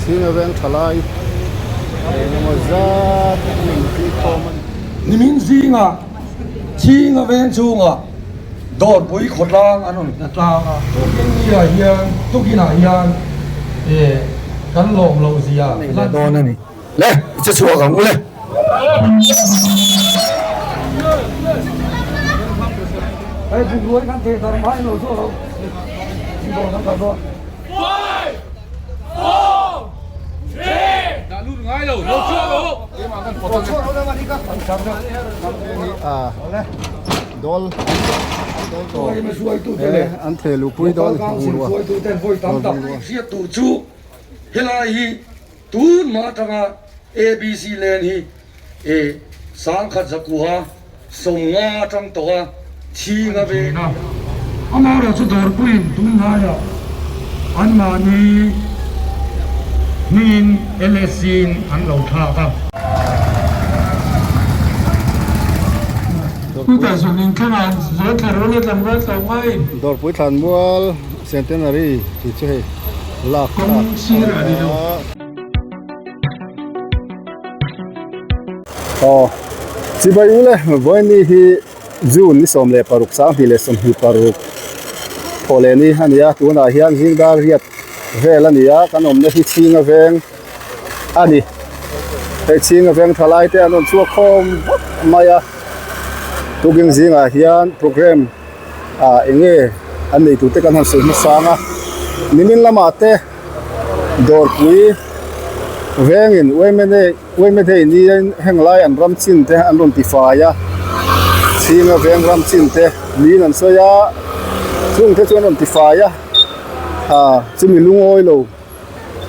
Chhinga veng thalai engemaw zat an inpui khawm a ni. Nimin zinga Chhinga veng chhungah Dawrpui khawtlang an rawn hna tlang a. Tukin niah hian tukinah hian kan lawm loh zia lan dawn a ni. Le, i che chhuak ang u le. Hei bungrua kan thei thar hma in lo chhuak lo. Dawr kan kal dawn. Dawl an theh luhpui dawn bungrua. Hriat tur chu helai hi Tun hma atanga ABC Land hi e sangkhat zakua 50 atang tawh a chhing a ven a. Amaherawh chu dawrpuiin tun hnaiah anmahni hmingin LSC in an lo thlak a. Chutah chuan inthlanah zual thla rual a tlangval tlawm ngaiin. Dawrpui Thlanmual Centenary tih chu hei lak Kawng sir a ni lo. Aw chibai u le vawiini hi June ni 16 2026 thawh leh ni a ni a tunah hian zingdar riat vel a ni a kan awmna hi chhinga veng a ni hei chhinga veng thalai te an rawn chhuak khawm vak mai a tukin zingah hian program ah eng nge an nei tur te kan han sawi hmasang a nimin lamah te dawrpui vengin uaimene uaimethei niin heng lai an ram chin te an rawn ti fai a chhinga veng ram chin te niin an sawi a chung te chu an rawn ti fai a ah chumi lungawi lo.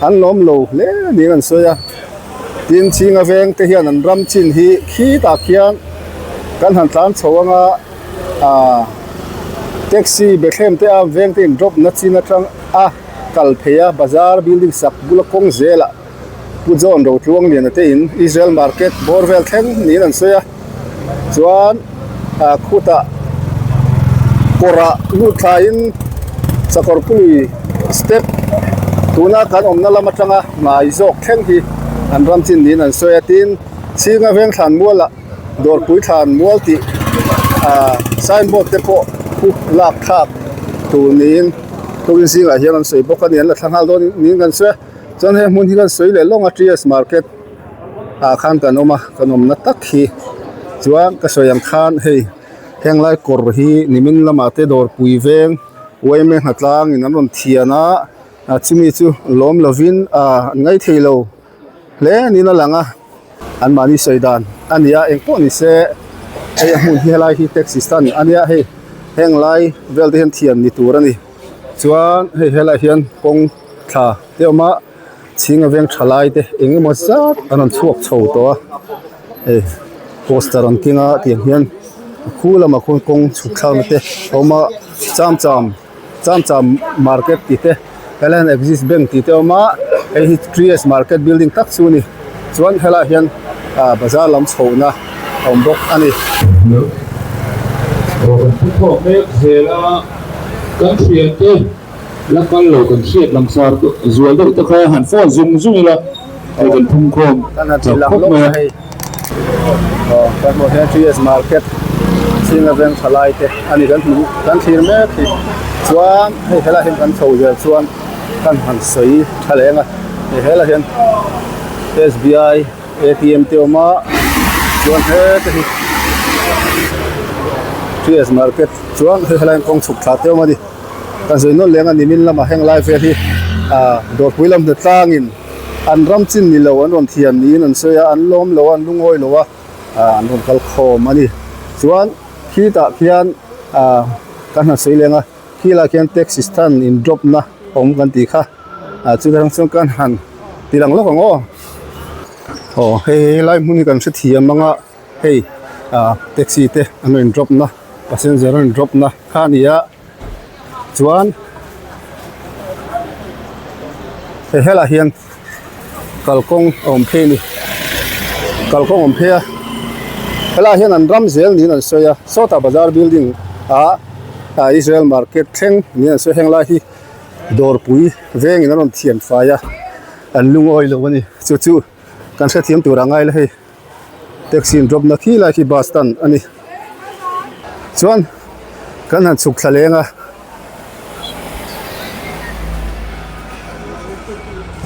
An lawm lo hle niin an sawi a, tin Chhinga veng te hian an ram chin hi khitah khian kan han tlan chho anga aaa taxi Bethlehem te a veng te in drop na chin atang a kal phei a bazar building sak bula kawng zelah Pu John Rotluangliana te in Israel market bawr vel thleng niin an sawi a chuan ah khutah kawrah lut thlaiin sakawr pui step tuna kan awmna lam atanga hnai zawk thleng hi an ram chin niin an sawi a tin chhinga veng thlan mualah dawrpui thlan mual tih ah sign board te pawh khu lak thlak tur niin tukin zingah hian an sawi bawk a ni an la thla nghal dawn niin kan sawi a chuan he hmun hi kan sawi leh lawng a T S market. ah khan kan awm a kan awmna tak hi chuan ka sawi ang khan hei heng lai kawr hi nimin lamah te dawrpui veng yma hnatlang in an rawn thian a ah chumi chu lawm lovin ah an ngaih thei lo hle niin a lang a an mahni sawi dan a ni a engpawh ni se hei a hmun hi helai hi taxi stand a nia hei heng lai vel te hian thian ni tur a ni chuan hei helaiah hian kawng thla te a awm a. Chhinga veng tha lai te eng emaw zat an rawn chhuak chho tawh a hei poster an keng a tiang hian a khu lamah khuan kawng chhuk thlakna te a awm a cham cham cham cham market tih te helai hian axis bank tih te a awm a hei hi 3S market building tak chu a ni chuan helaiah hian ah bazar lam chhohna a awm bawk a ni. Aw kan pu thawk mek zel a kan thiante. La kal lo kan hriat langsar zual deuh te kha han phone zung zung ila hei kan phung khawm chak khawp mai a. Aw kan hmuh hian 3S market chhinga veng tha lai te a ni kan hmuh kan thlir mek hi chuan hei helaiah hian kan chho zel chuan kan han sawi tha leng a hei helaiah hian SBI ATM te awm a chuan hete hi 3S market chuan hei helaiah hian kawng chhuk thla te awm a ni. Kan sawi nawlh leng a ni min lamah heng lai vel hi ah dawrpui lam hna tlangin an ram chin ni lo an rawn thiam niin an sawi a an lawm lo a an lungawi lo a ah an rawn kal khawm a ni chuan khitah khian ah kan han sawi leng a khilaiah khian taxi stand in drop na awm kan tih kha ah chutah chuan kan han ti lang lawk ang aw aw hei helai hmun hi kan hrethiam ang a hei ah taxi te an rawn drop na passenger an rawn drop na kha a ni a. Chuan he helaiah hian kalkawng a awm phei a ni kalkawng a awm phei a helaiah hian an ram zel niin an sawi a sawtah bazar building ah ah Israel market thleng niin an sawi a heng lai hi dawrpui vengin an rawn thian fai a. an lungawi lo a ni chu chu kan hrethiam tur a ngai la hei taxi in drop na khi lai khi bus stand a ni chuan kan han chhuk thla leng a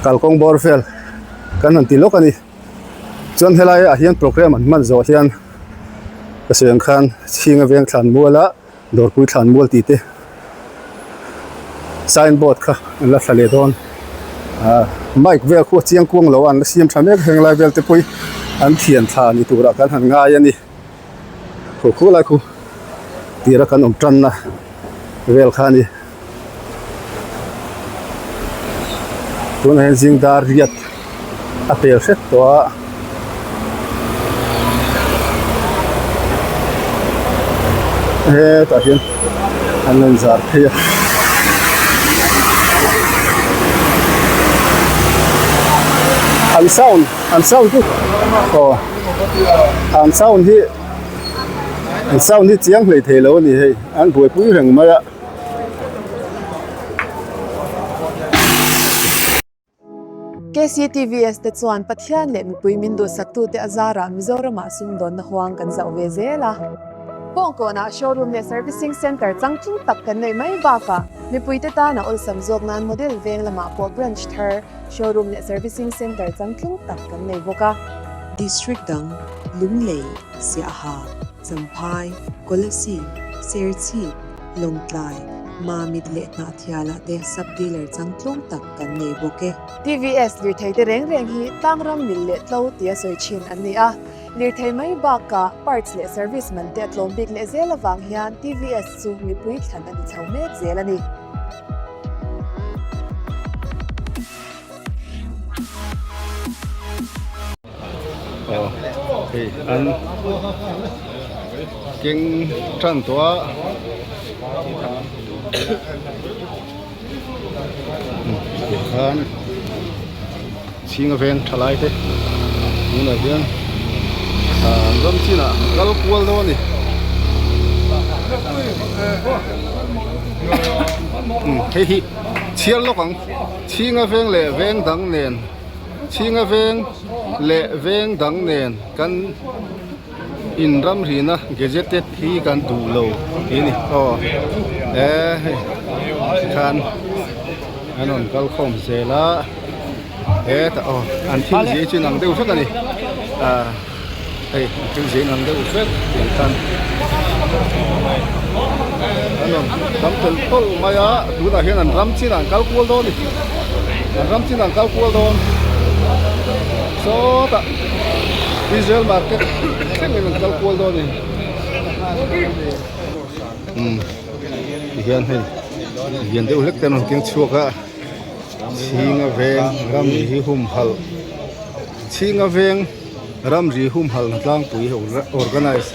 kalkawng bawr vel kan han ti lawk a ni chuan helai ah hian program an hman zawh hian ka sawi ang khan chhinga veng thlan mual a. Dawrpui thlan mual tih te sign board kha an la thla leh dawn ah mic vel khu a chiang kuang lo a an la siam tha mek heng lai vel te pawh hi an thian thla ni turah kan han ngai a ni khu khu lai khu tira kan awm tanna vel kha a ni tunah hian zing dar riat. a pel hret tawh a hetah hian an rawn zar phei a an sound an sound chu aw an sound hi an sound hi chiang hlei thei lo a ni hei an buaipui reng mai a. KCTVS te chuan Pathian leh mipui min duhsaktute a zarah Mizoramah sumdawnna huang kan zauh ve zel a. Kawngkawnah showroom leh servicing centre changtlung tak kan neih mai bakah mipuite tana awlsam zawk nan model veng lamah pawh branch thar, showroom leh servicing centre changtlung tak kan nei bawk a. District dang, Lunglei, Siaha, Champhai, Kolasib, Serchhip, Lawngtlai, Mamit leh Hnahthialah te sub-dealer changtlung tak kan nei bawk e. TVS lirthei te reng reng hi tlangram mil leh tlo tia sawi thin an ni a, lirthei mai bakah parts leh service man te a tlawm bik leh zel avang hian TVS chu mipui thlan a ni chho mek zel a ni. Aw hei an keng tan tawh a tikhan chhinga veng tha lai te tunah hian an ram chinah an kal kual dawn a ni hei hi chhiar lawk ang chhinga veng leh veng dang nen. Chhinga veng leh veng dang nen kan in ramrina gazetted hi kan duh lo tih a ni aw e hei tikhan an rawn kal khawm zel a hetah aw an thil zia chu inang deuh vek a ni ah hei an thil zia inang deuh vek tih khan an rawn tam telh tawlh mai a tunah hian an ram chinah an kal kual dawn a ni an ram chinah an kal kual dawn sawtah Israel market thlengin an kal kual dawn a ni umm tihian hei lian deuh hlek te an rawn keng chhuak a chhinga veng ramri hi humhalh chhinga veng ramri humhalh hna tlangpui organize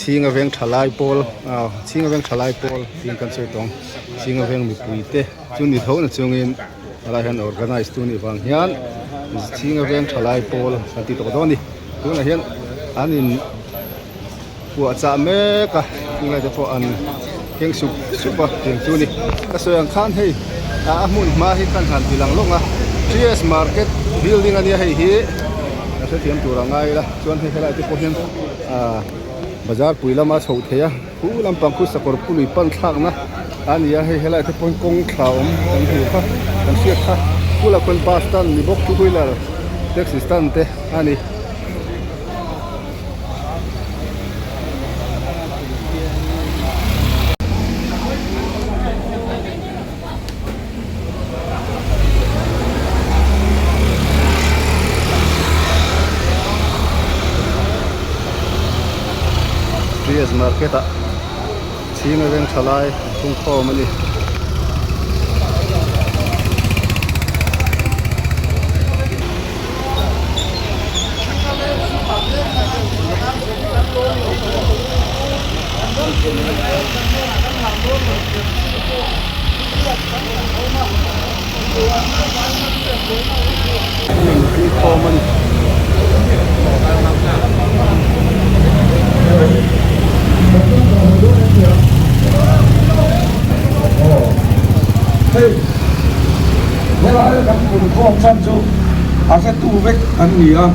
Chhinga veng thalai pawl ah Chhinga veng thalai pawl tiin kan sawi tawng Chhinga veng mipui te chu ni tho na chungin helai hian organize tu nih vang hian Chhinga veng thalai pawl kan ti tawh dawn a ni tunah hian an in puah chah mek a tunlai te pawh an keng sup sup a tiang chu ni ka sawi ang khan hei a hmun hma hi khan han ti lang lawng a ts market building ania hei hi ka hrethiam tur a ngai ila chuan hei helai te pawh hian ah bazar pui lama chhoh theih a khu lampang khu sakawr pului pan thlakna a ni a hei helai te pawh kawng thla awm kan hmuh kha kan hriat kha bulah khuan bus stand ni bawk two wheeler taxi stand te a ni. Trias market ah chhing a veng tha lai an thung khawm a ni. Khawm a ni. Helaia kan punkhawm chhan chu a hretu vek an ni a.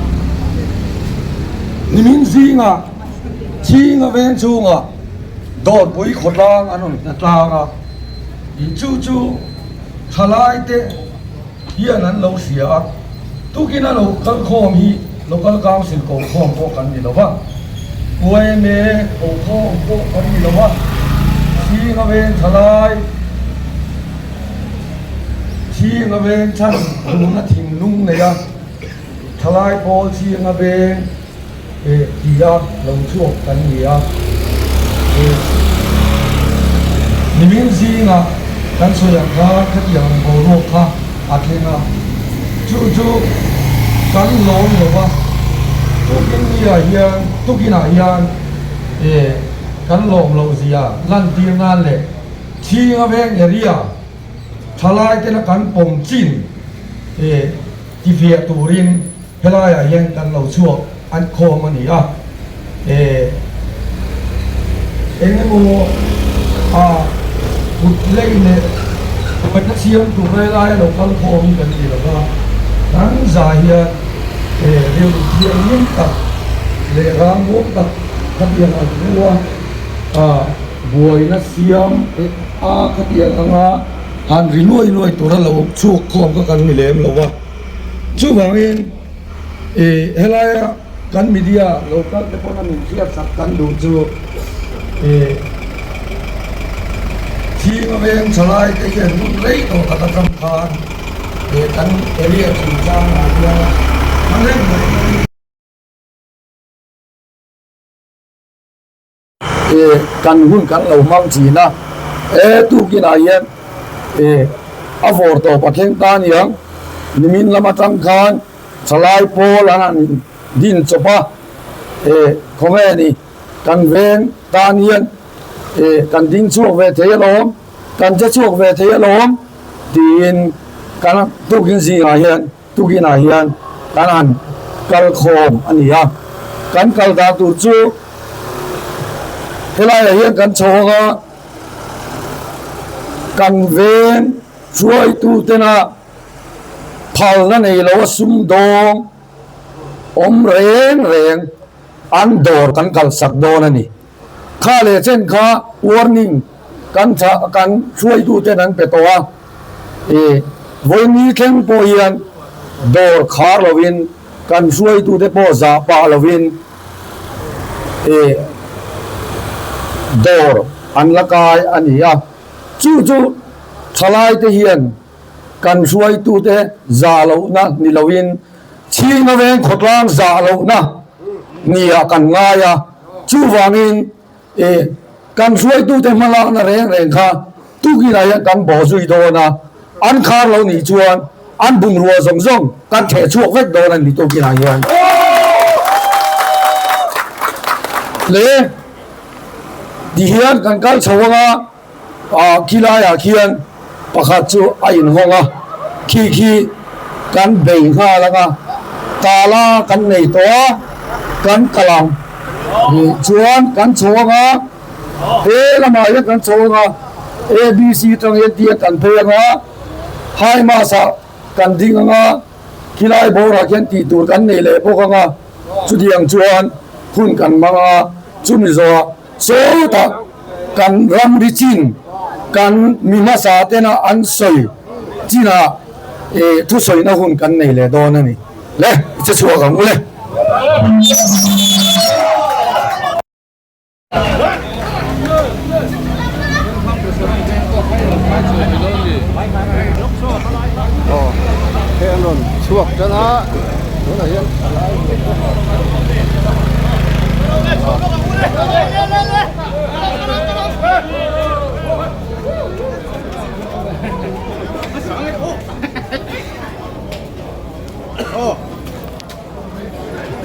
Nimin zingah Chhinga veng chhungah Dawrpui khawtlang an rawn hna tlang a, chu chu thalaite hian an lo hria a, tukina lo kal khawm hi Local Council kohkhawm pawh kan ni lo va, yma kohkhawm pawh kan ni lo va, Chhinga veng thalai, Chhinga veng chhan duhna thinlung nei a, thalai pawl Chhinga veng eh tia lo chhuak kan ni a, eh nimin zingah kan sawi ang khan khatiang ang boruak kha a thleng a, chu chu kan lawm lo va, tukin niah hian tukinah hian eh kan lawm loh zia lantir nan leh Chhinga veng area thalai tena kan pawm chin eh tifiah turin Helaiah hian kan lo chhuak an khawm a ni a, eh eng emaw a kut lei leh buaina siam tur helaia lo kal khawm hi kan ni lo va, kan za hian eh rilru thianghlim tak leh rangmuang tak khatiang an hmu a, ah buaina siam a khatiang anga han ri luai luai tura lo chhuak khawm kha kan ni lem lo va. Chuvangin ih helaia kan media lo kal te pawn a min hriat sak kan duh chu ih Chhinga veng thalai te hian hun rei tawh tak atang khan ih kan area chungchangah hian a rem reng a ni. E kan hun kan lo hmang thin a, e tukinah hian e a vawr tawp a thleng ta aniang, nimin lam atang khan thalai pawl an han din chawp a, e khawnge ni kan veng tan hian e kan ding chhuak ve thei alawm, kan che chhuak ve thei alawm tiin kan tukin zingah hian. Tukinah hian kan han kal khawm a ni a, kan kal dan tur chu helaiah hian kan chho ang a, kan veng hruaitu tena phalna nei lo a sumdawng awm reng reng an dawr kan kalsak dawn a ni. Kha leh chen kha warning kan thah kan hruaitu ten an pe tawh a, ih vawini thleng pawh hian dawr khar lovin kan hruaitu te pawh zah pah lovin ih dawr an la kai a ni a, chu chu thalai te hian kan hruaitu te zah lohna ni lovin Chhinga veng khawtlang zah lohna nia kan ngai a, chuvangin ih kan hruaitute hmalakna reng reng kha tukinah hian kan bawh zui dawn a, an khar lo nih chuan an bungrua zawng zawng kan theh chhuak vek dawn a ni tukinah hian. Le tihian kan kal chho ang a. Ah khilaiah khian pakhat chu a inhawng a, khi khi kan bei nghal ang a, tala kan nei tawh a, kan kal ang nih chuan kan chho ang a, he lamah hian kan chho ang a, ABC tang hian tia kan phei ang a, high mass ah kan ding ang a, khilai bawrah khian tih tur kan nei leh bawk ang a, chutiang chuan hun kan hmang a, chumi zawhah. Sawtah kan ramri chin kan mi hmasa tena an sawi chinah eh thusawina hun kan nei leh dawn a ni. Le, i che chhuak ang u le. Aw hei an rawn chhuak tan a tunah hian a lai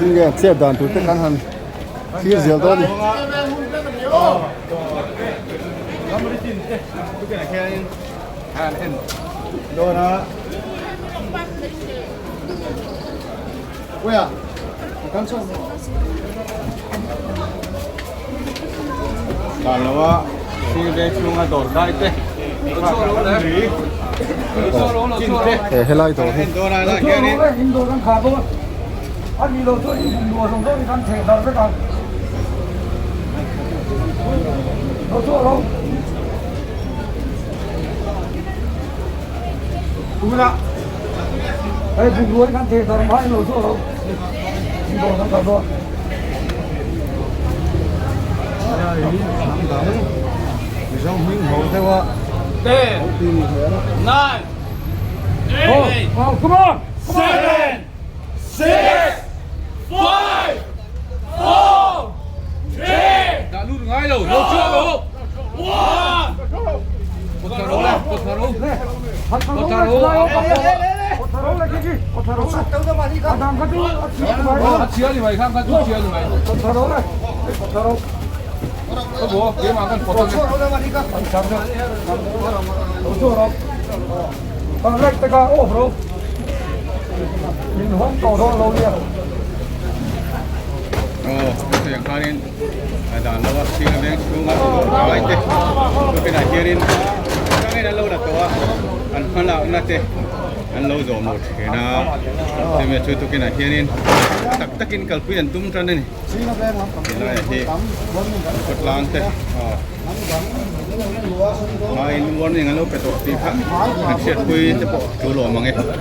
Tinge chet dan tur te kan han thlir zel dawn a ni. Dan lo a sir veng chhunga dawr kai te kha kan ri. Aw helai dawr hi.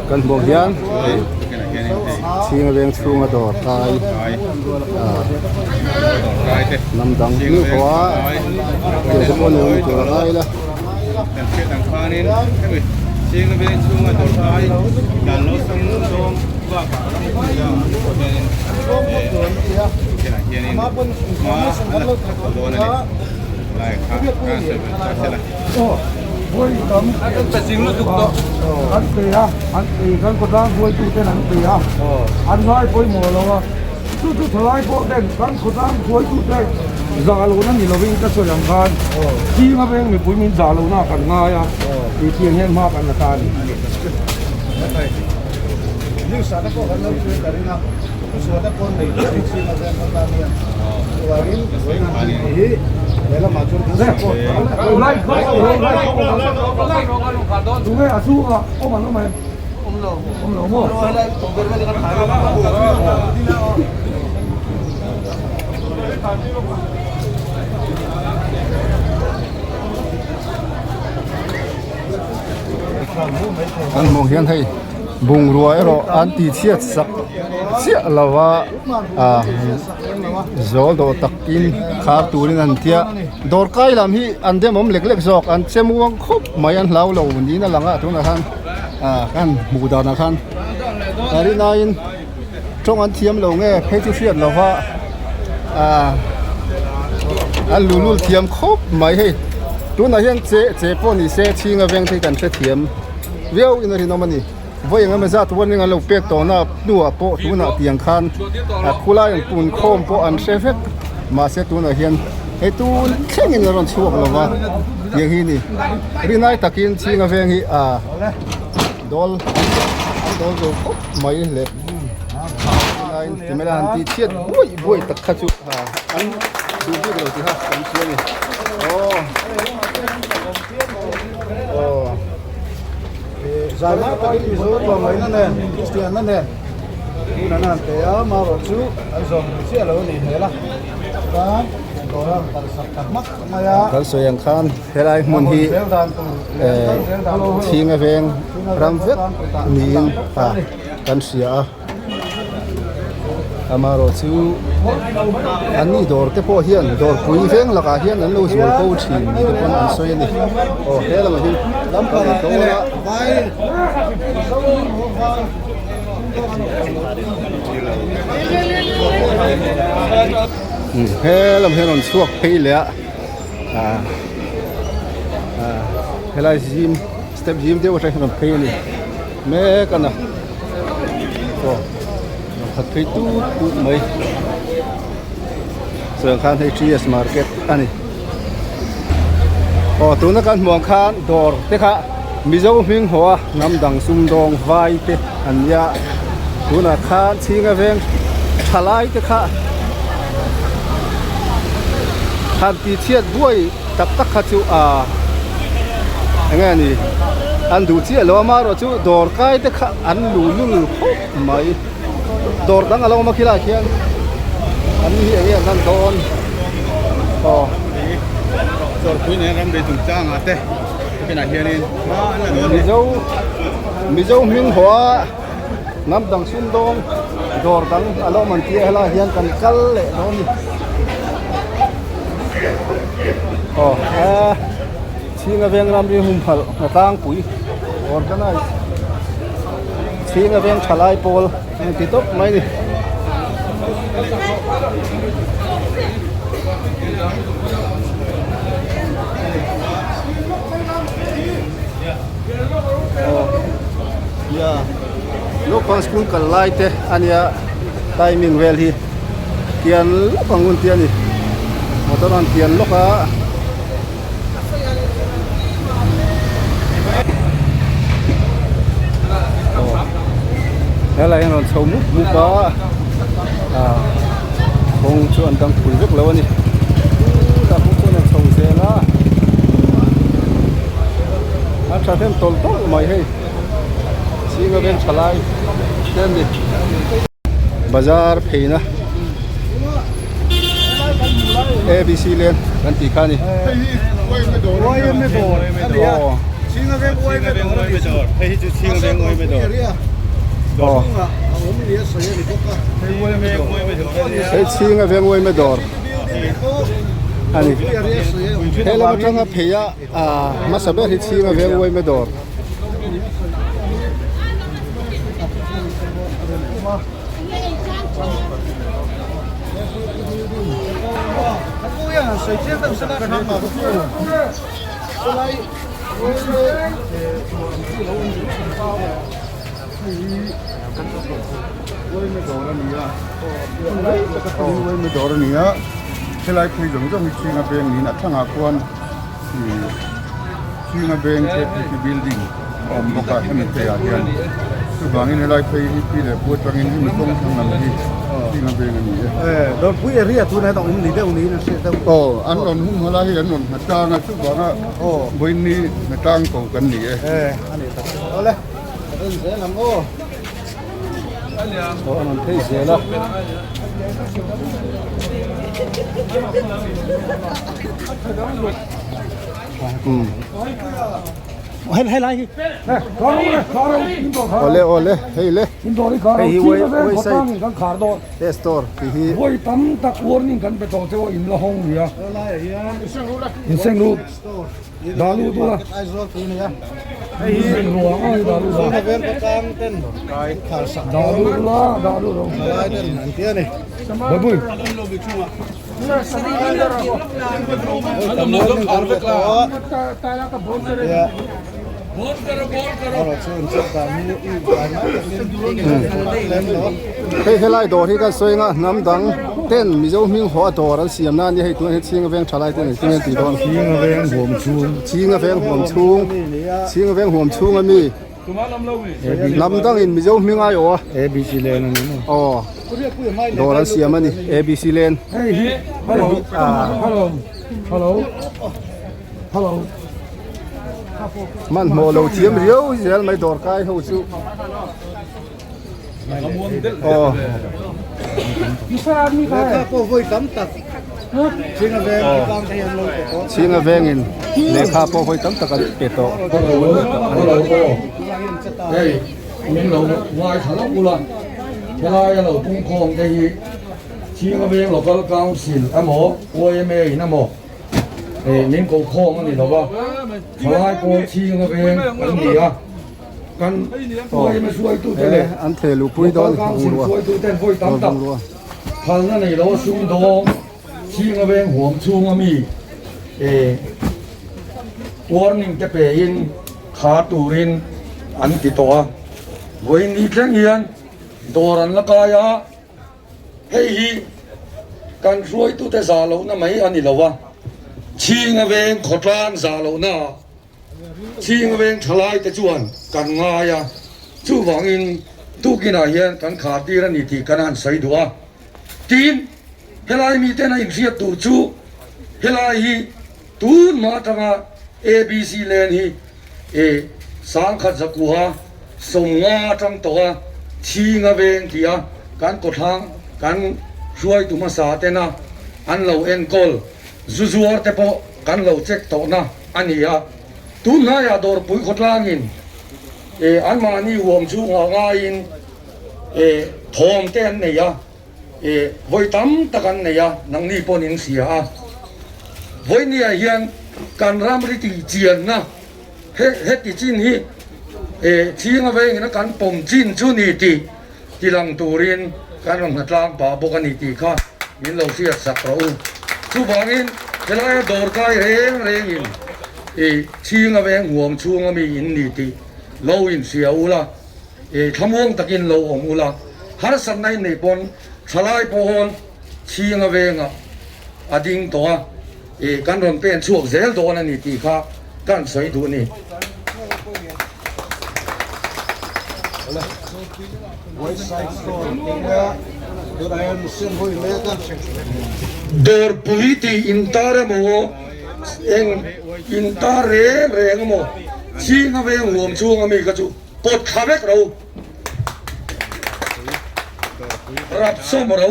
Kan hmuh hian chhing veng chhunga dawr kai hnam dang hmuh tawh a tiang te pawh ni awm tur a ngai la. Kan hmuh hian hei bungrua erawh an ti chhiat sak chiah lo a ah zawl dawh takin khar turin an tia dawr kai lam hi an demawm lek lek zawk an che muang khawp mai an hlau lo niin a lang a tunah khan ah kan hmuh danah khan a rinaiin tawng an thiam lo nge phei chu hriat lo va ah an lulul thiam khawp mai hei tunah hian che che pawh ni se chhinga veng te hi kan hrethiam viau in a rinawm a ni vawi eng emaw zat warning an lo pek tawh na hnuah pawh tunah tiang khan a khulai an pun khawm pawh an hre vek mahse tunah hian hei tun thlengin a rawn chhuak lo va tiang hi a ni rinai takin chhinga veng hi ah dawl an dawl zo khawp mai le rinaiin timela han tih chhiat buai buai tak kha chu an duh bik lo tih kha kan hria a ni aw aw. Zai takin Mizo tlawmngaihna nen, Kristianna nen hun an han pe a, marawh chu an zawm duh chiah lo a nih hmel a, chuan dawr a rawn kalsak ta hmak mai a. Kan sawi ang khan helai hmun hi Chhinga veng ram vek niin kan hria a. Amaherawh chu an ni dawr te pawh hian dawrpui veng lakah hian an lo zual ko thin ni te pawn an sawi a ni aw he lamah hian a rawn dawn a. He lam hian rawn chhuak phei leh a ah ah helai zim step zim deuh atang hian rawn phei a ni mek a na. Aw khat phei tut tut mai chuan khan hei ts market a ni aw tuna kan hmuh ang khan dawr te kha mizo hming haw a hnam dang sumdawng vai te an nia tunah khan chhinga veng thalai te kha han tih chhiat buai tak tak kha chu aa eng nge ni. An duh chiah lo a amaherawh chu dawr kai te kha an luhlul khawp mai. Dawr dang a lo awm a khilaiah khian an hi eng nge an han dawn aw. Chawrpui nen ram lei chungchangah te kinah hianin hma an la dawn a ni. Mizo Mizo hming haw a hnam dang sumdawng dawr dang a lo awm an tia helaiah hian kan kal leh dawn a ni. Aw a. Chhinga veng ramri humhalh hnatlangpui organize Chhinga veng thalai pawl an ti tawp mai ni. Aw ya naupang school kal lai te ania timing vel hi tian lawk ang hun tia ni motor an tian lawk a. Helai hian rawn chho mup mup a ah kawng chu an dang phui vek lo a ni chutah pawh chuan a chho zel a a tha hnem tawlh tawlh mai hei chhinga veng tha lai te an ni. Bazar pheina ABC lane kan tih kha a ni. Hei chhinga veng uaime dawr a ni. He lam atanga phei a hmasa ber hi chhinga veng uaime dawr. Helai phei zawng zawng hi chhinga veng niin a thangah khuan Chhinga veng KPP building a awm bawk a hemi pheiah hian chuvangin helai phei hi pi leh pu atangin hemi kawng thlang lam hi Chhinga veng a ni e. Dawrpui area tunah hian a awm ni deuh niin a hriat deuh. Aw an rawn hum hawla hi an rawn hnatlang a chuvanga vawiin hnatlang ko kan ni e. A ni tak awle ka en zel ang aw. Aw an rawn phei zel a. Awle awle hei le hei hi wayside store tih hi vawi tam tak warning kan pe tawh cheu a in la hawng nia in seng lut dah lut ula hei ruang a dah lut dah lut ula dah lut rawh Hei helai dawr hi kan sawi anga hnam dang ten Mizo hming haw a dawr an siam na a ni hei tunah hian Chhinga veng tha lai ten engtin nge an tih dawn Chhinga veng huam chhung Chhinga veng huam chhung Chhinga veng huam chhung a mi Hnam dangin Mizo hming ai awh a. ABC lane a ni maw? Aw. Dawr an siam a ni. ABC lane. Hei hi hello hello hello hello Hmanhmawh lo thiam riau zel mai dawr kai ho chu. Aw. Chhinga vengin lehkha pawh vawi tam tak an pe tawh. Hei min lo ngaithla lawk ula helai a lo pungkhawm te hi Chhinga veng Local Council emaw YMA in emaw min kokhawm a ni lo va thalai pawl Chhinga veng an ni a. Kan YMA hruaitute leh an theh luhpui dawn Local Council hruaituten vawi tam tak phalna nei lo a sumdawng chhinga veng huam chhunga mi warning te pein khar turin an ti tawh a. Vawiin ni thleng hian dawr an la kai a, hei hi kan hruaitute zah lohna mai a ni lo a, chhinga veng khawtlang zah lohna ah Chhing veng thalai te chuan kan ngai a, chuvangin tukinah hian kan khar tir a ni tih kan han sawi duh a. Tin, helai miten a inhriat tur chu helai hi tun hma atanga ABC lane hi e. Sangkhat zakua 50 atang tawh a Chhinga veng tih a kan kawthlang kan hruaitu hmasa tena an lo enkawl zu zuar te pawh kan lo check tawhna a ni a. Tunhnaiah Dawrpui khawtlangin anmahni huam chhungah ngaiin thawm te an nei a. I vawi tam tak an nei a, nangni paw'n in hria a. Vawinia hian kan ramri tih chianna he heti chin hi e chhinga vengin a kan pawm chin chu ni tih tilang turin kan rawn hnatlang pah bawk a ni tih kha min lo hriat sak rawh u. Chuvangin helaia dawr kai reng rengin i chhinga veng huam chhunga mi in ni tih lo inhria ula. I thlamuang takin lo awm ula, harsatna in nei pawn thalai pawhawn chhinga vengah a ding tawh a, i kan rawn pen chhuak zel dawn a ni tih kha kan sawi duh a ni. Dawrpui tih intar emaw eng intar reng reng emaw chhinga veng huam chhunga mi kha chu Pawt thla vek ro. Rap sawm ro.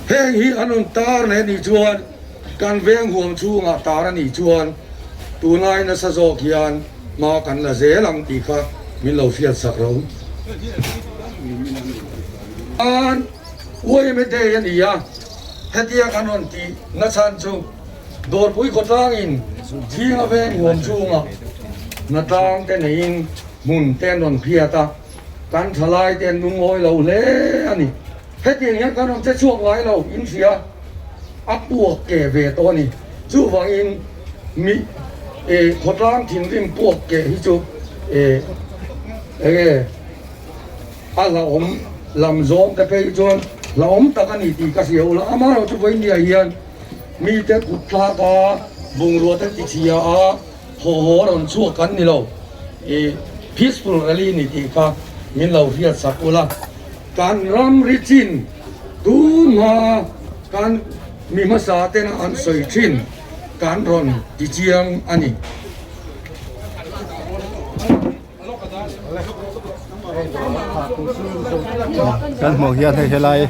Heng hi an rawn tar leh nih chuan kan veng huam chhungah tar a nih chuan tunlai nasa zawk hian hma kan la zel ang tih kha min lo hriat sak ro. Uaime Day a ni a, hetia kan rawn tih nachhan chu Dawrpui khawtlangin Chhinga veng huam chhungah hnatlang te neiin hmun te an rawn phiat a, kan thalai te an lungawi lo hle a ni. Hetiang hian kan rawn che chhuak ngai lo in hria a puak ke ve tawh a ni. Chuvangin mi khawtlang thinrim puak ke hi chu enge A hlauhawm lam zawng te phei chuan hlauhawm tak a ni tih ka hria ula, amaherawh chu vawinia hian mite kut thlak a, bungrua te tichhia a, haw haw a rawn chhuak kan ni lo, i peaceful rally ni tih kha min lo hriat sak ula, kan ramri chin tunhma kan mi hmasa tena an sawi thin kan rawn tichiang a ni. Kan hmuh hian hei helai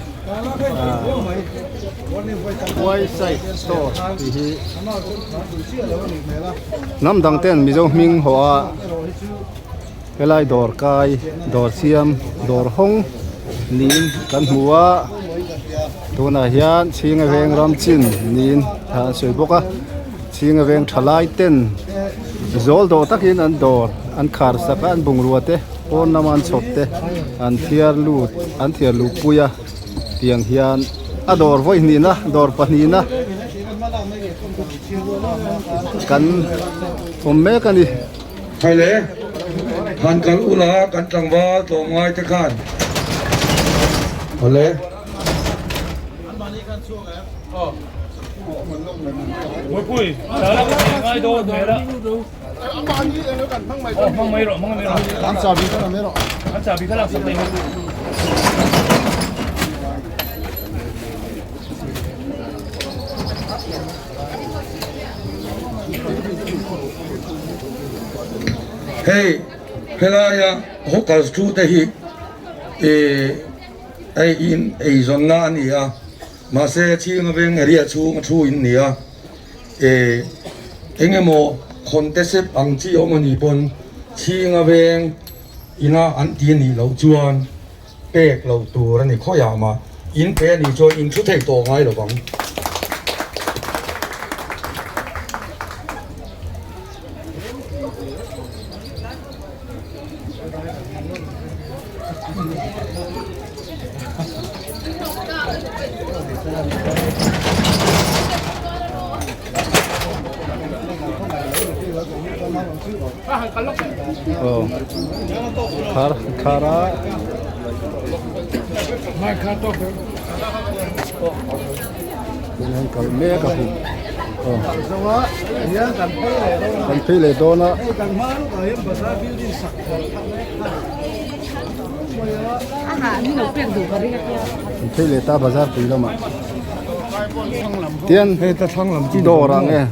Wayside store tih hi hnam dang ten Mizo hming haw a helai dawr kai dawr siam dawr hawng niin kan hmu a tunah hian Chhinga veng ram chin niin a sawi bawk a. Chhinga veng thalai ten zawl dawh takin an dawr an khar sak a an bungrua te pawn lama an chhawp te an thiar lut an thiar luh pui a tiang hian a dawr vawi hnihna dawr pahnihna kan awm mek a ni. Haile, han kal ula kan tlangval tlawmngai te khan. Awle. Hei helaia hawkers thu te hi hei in eizawnna a ni a. Mahse chhinga veng area chhung a thu in ni a, eh eng emaw khawn te sep ang chi awm a nih pawn chhinga veng ina an ti a nih loh chuan pek loh tur a ni khawiah mah in pe a nih chuan in thu thei tawh ngai lo vang. Khar khar a tunah kal mek a hmu kan phei leh dawn a. Kan phei leh ta bazar pui lamah tian dawr ah nge.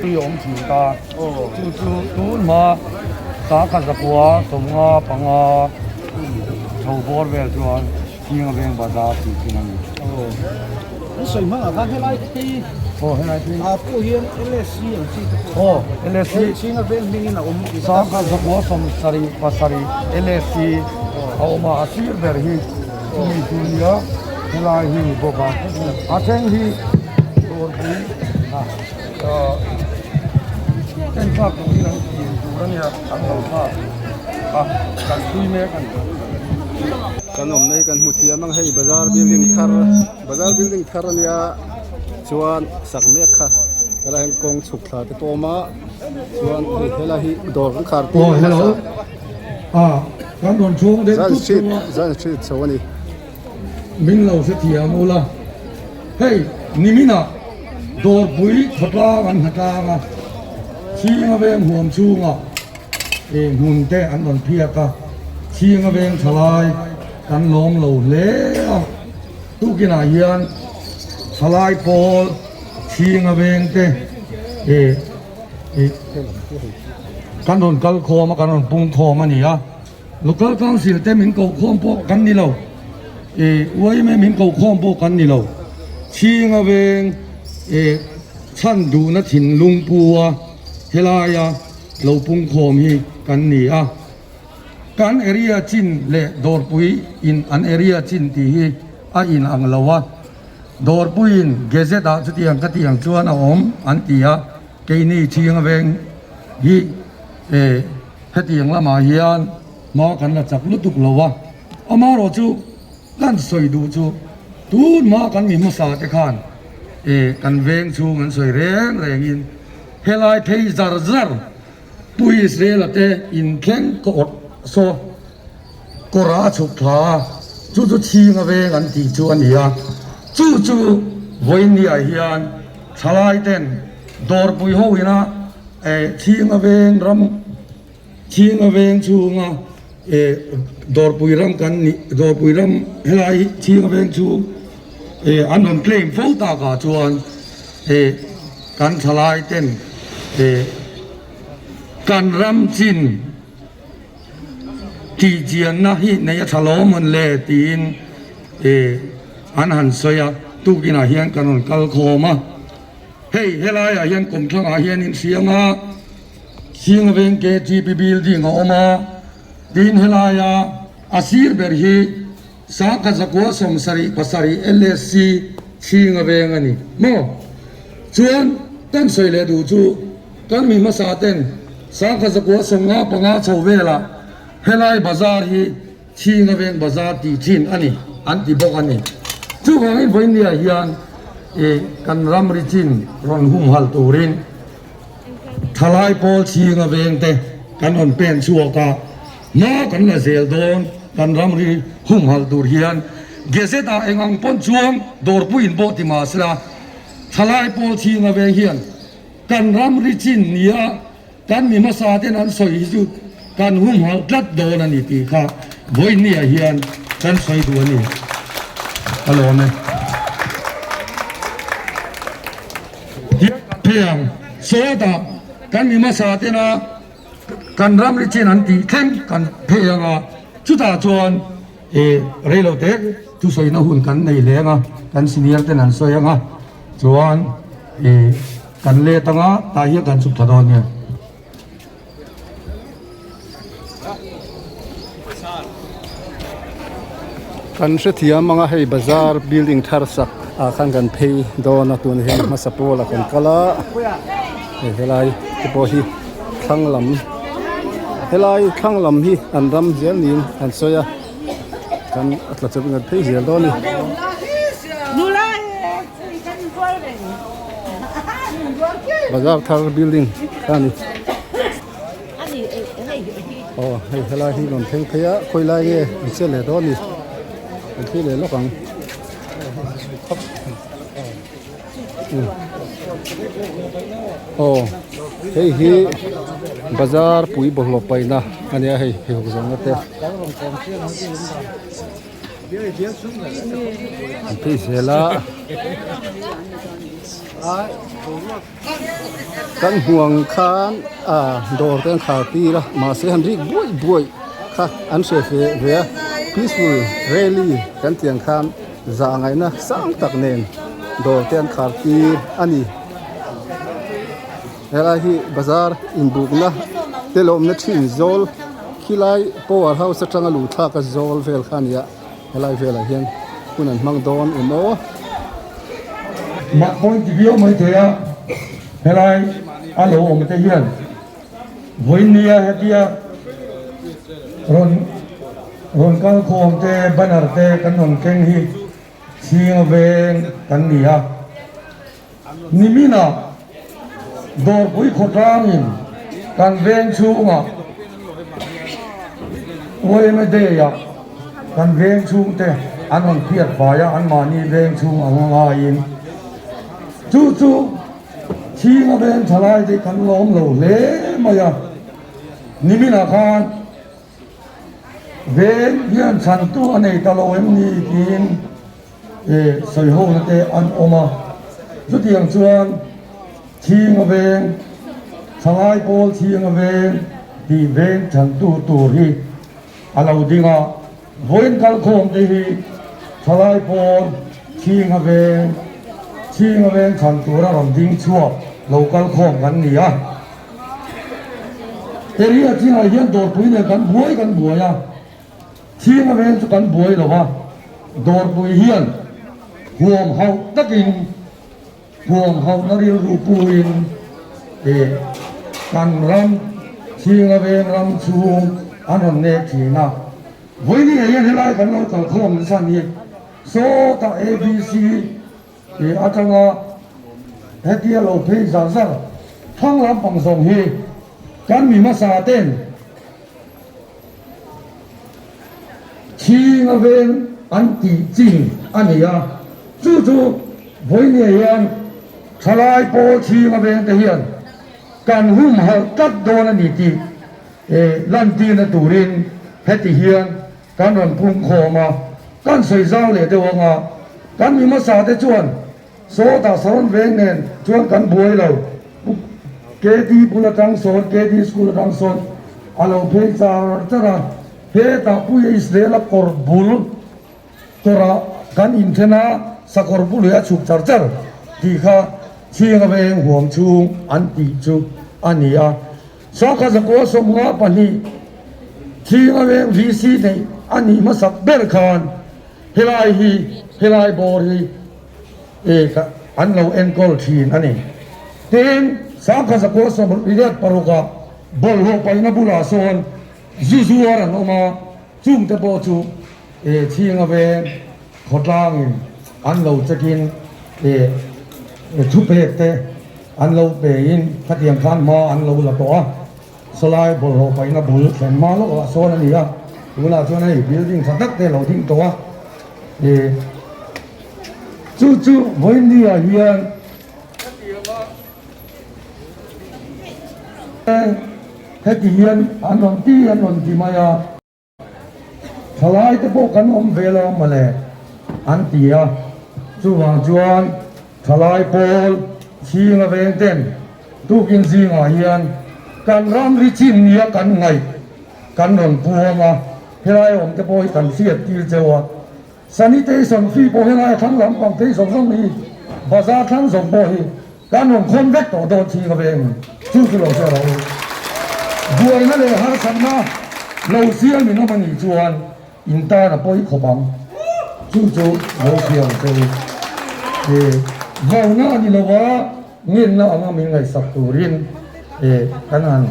Tui a awm thin ta chu chu tun hma sangkhat zakua sawmnga panga chho bawr vel chuan Chhinga veng bazar tih thin a ni. An sawi hmangah khan helai phei Aw helai phei ah pawh hian LSC ang chi te pawh Aw LSC Chhinga veng hmingin a awm Sangkhat zakua sawm sarih pasarih LSC a awm a a sir ber hi chumi chu nia helai hi ni bawk a a thleng hi dawrpui ah enthlak turin an tih tur a nia an lo thlak a kan thui mek a ni. Kan awmna hi kan hmu thiam ang hei bazar building thar bazar building thar a nia chuan sak mek kha helai hian kawng chhuk thla te pawh a awm a chuan hei helai hi dawr kan khar tir hmasa. Kan rawn chhung deuh tut chunga. Zan street chho a ni. Min lo hrethiam ula. Hei niminah dawrpui khawtlang an hnatlang a, Chhinga veng huam chhungah eh hmun te an rawn phiak a, Chhinga veng thalai kan lawm lo hle a, tukinah hian thalai pawl Chhinga veng te eh. Kan rawn kal khawm a, kan rawn pung khawm a ni a, Local Council te min koh khawm pawh kan ni lo, ih yma min koh khawm pawh kan ni lo, Chhinga veng ih chhan duhna thinlung pu a helaia lo pung khawm hi kan ni a, kan area chin leh dawrpui in an area chin tih hi a in ang lo a. Dawrpuiin Gazette ah chutiang ka tih ang chuan a awm an ti a, keini Chhinga veng hi eh hetiang lamah hian hma kan la chak lutuk lo a, amaherawh chu kan sawi duh chu tun hma kan mi hmasa te khan eh kan veng chhung an sawi reng rengin helai phei zar zar Pu Israel-a te inthleng ka awrh saw kawrah a chhuk thla a, chu chu Chhinga veng an tih chu a ni a, chu chu vawiinniah hian thalai ten dawrpui ho ina eh Chhinga veng ram Chhinga veng chhunga eh dawrpui ram kan nih dawrpui ram helai Chhinga veng chhung eh an rawn claim fo takah chuan eh kan thalai ten eh kan ram chin Tih chianna hi nei a tha lo mawn le tiin eh an han sawi a, tukinah hian kan rawn kal khawm a, hei helaiah hian kawmthlangah hian in hriam a, Chhinga veng KTP building a awm a, tin helaia a sir ber hi Sangkhat zakua 77 LSC Chhinga veng a ni maw? Chuan kan sawi leh duh chu kan mi hmasa ten Sangkhat zakua 55 chho velah helai bazar hi Chhinga veng bazar tih thin a ni an ti bawk a ni. Chuvangin vawinia hian ih kan ramri chin rawn humhalh turin thalai pawl Chhinga veng te kan rawn pen chhuak a. Hma kan la zel dawn, kan ramri humhalh tur hian Gazette ah eng ang pawn chuang dawrpui in pawh ti mah sela, thalai pawl chhinga veng hian kan ramri chin nia kan mi hmasa ten an sawi hi chu kan humhalh tlat dawn a ni tih kha vawinia hian kan sawi duh a ni. Ka lawm e. Hian kan phei ang, sawtah kan mi hmasa tena Kan ramri chin an tih thleng kan phei ang a, chutah chuan ih reilo te thusawina hun kan nei leng a, kan senior ten an sawi ang a, chuan ih kan let ang a, tah hian kan chhuk thla dawn nia. Kan hrethiam ang a, hei bazar building thar sak ah khan kan phei dawn a, tunah hian hmasa pawlah kan kal a, hei helai te pawh hi. Thlang lam helai thlang lam hi an ram zel niin an sawi a kan a tla chawp in kan phei zel dawn a ni. Bazar thar building kha a ni aw hei helai hi rawn thleng phei a khawi lai nge an che leh dawn a ni an phei leh lawk ang. Aw hei hi. Bazar pui bawlhhlawh paihna a nia hei pheikhawk zawrhna te an phei zel a kan hmuh ang khan ah dawr te an khar tir a mahse han rik buaih buaih kha an hre ve ve a peaceful rally kan tih ang khan zah ngaihna sang tak nen dawr te an khar tir a ni. Helai hi bazar inbukna te lawmna thin zawl khilai power house atanga luh thlak a zawl vel kha a ni a helai velah hian hun an hmang dawn em aw. Mah point ti viau mai thei a, helai a lo awm te hian vawinia hetia rawn rawn kal khawm te banner te kan rawn keng hi chhing veng kan ni a. Niminah Dawrpui khawtlangin kan veng chhungah Uaima Day-ah kan veng chhungte an rawn phiat fai a, anmahni veng chhung ang a ngaiin. Chu chu Chhinga veng thalaite kan lawm lo hle mai a, niminah khan veng hian chhantu a nei ta lo em ni tiin, E sawihona te an awm a, chutiang chuan Chhinga veng, Thalai pawl Chhinga veng tih veng chhantu tur hi a lo ding a, vawiin kalkhawm te hi Thalai pawl Chhinga veng, Chhinga veng chhan tura rawn ding chhuak lo kalkhawm kan ni a. Area chingah hian dawrpui nen kan buai kan buai a. Chhinga veng chu kan buai lo a, dawrpui hian huam hauh takin huam hauhna rilru puin eh kan ram Chhinga veng ram chhung an rawn nek thin a. Vawiin ngei hian helai kan lo kalkhawm nasa a ni. Sawtah ABC eh atanga hetia lo phei zar zar thlang lampang zawng hi kan mi hmasa ten Chhinga veng an tih chin a ni a, chu chu vawinia hian thalai pawl Chhinga veng te hian kan humhalh tlat dawn a ni tih lantirna turin heti hian kan rawn pungkhawm a, kan sawi zau leh deuh ang a, kan mi hmasa te chuan Sawtah sawn veng nen chuan kan buai lo. Pu KD bul atang sawn, KD school atang sawn a lo phei char char a. Hetah Puia Israel-a kawr bul kawrah kan inthen a, sakawr bul hi a chhuk char char tih kha Chhinga veng huam chhung an tih chu a ni a. Sakha zakua 52 Chhinga veng VC neih a nih hmasak ber khan Helai hi, helai bawr hi e ka an lo enkawl thin a ni. Tin, Sangkha zakua 76 ah bawlhhlawh paihna bulah sawn zu zuar an awm a, chungte pawh chu e chhinga veng khawtlangin an lo check in e thupek te an lo pe in khatiang khan hma an lo la tawh a. Sawlai bawlhhlawh paihna bul thlen hma lawkah sawn a ni a, tunah chuan hei building tha tak te a lo ding tawh a, ih chu chu vawiinni-ah hian heti hian an rawn ti an rawn ti mai a. Thalai te pawh kan awm ve lo mawle an ti a, chuvang chuan thalai pawl chhinga veng ten tukin zingah hian kan ramri chin nia kan ngaih kan rawn puang a, helai awm te pawh hi kan hriat tir cheu a. Sanitation fee pawh helai thlang lampang phei zawng zawng hi bazar thlang zawng pawh hi kan rawn khawn vek tawh dawn chhing a veng chu chu lo hre rawh u. Buaina leh harsatna lo siam in awm a nih chuan in tan a pawi khawp ang chu chu lo hria ang che u. E vauna a ni lo a, ngenna anga min ngaihsak turin e kan han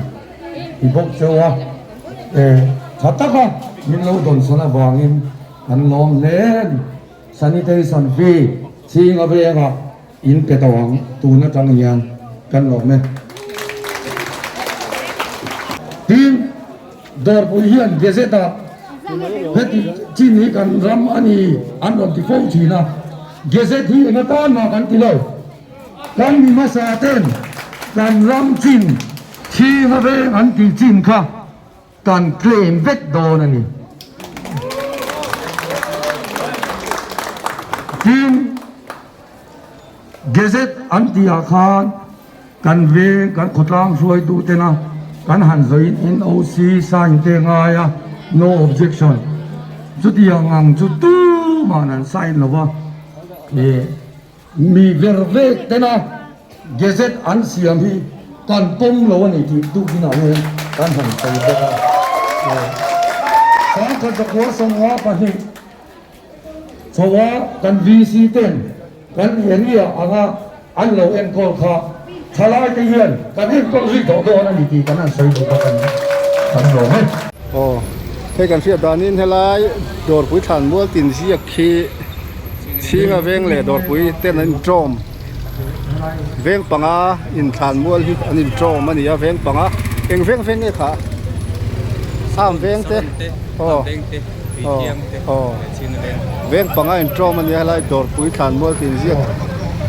ti bawk cheu a, e tha taka min lo dawnsawn avangin Kan lawm hle a ni. Sanitation fee chhinga vengah in pe tawh ang tun atang hian kan lawm e. Tin, Dawrpui hian Gazette ah heti chin hi kan ram a ni an rawn ti fo thin a. Gazette hi eng atan mah kan ti lo. Kan mi hmasa ten kan ram chin. Chhinga veng an tih chin kha kan claim vek dawn a ni. Tin, Gazette an tihah khan kan veng, kan khawtlang hruaitu tena kan han zawiin NOC sign te ngai a, no objection. Chutiang ang chu tumah an sign lo va. Mi ver vek tena Gazette an siam hi kan pawm lo a ni tih tukinah hian kan han sawi bawk a. 1952 chhoa kan VC ten kan area anga an lo enkawl kha thalai te hian kan enkawl zui tawh dawn a ni tih kan han sawi duh bawk a ni. Kan lawm e. Aw, hei kan hriat danin helai Dawrpui Thlanmual tin ziak khi Chhinga veng leh Dawrpui ten an inṭawm veng panga inthlanmual hi an inṭawm a ni a veng panga eng veng veng nge kha Sam veng te aw aw aw veng panga inṭawm a ni a helai Dawrpui thlanmual tih inziak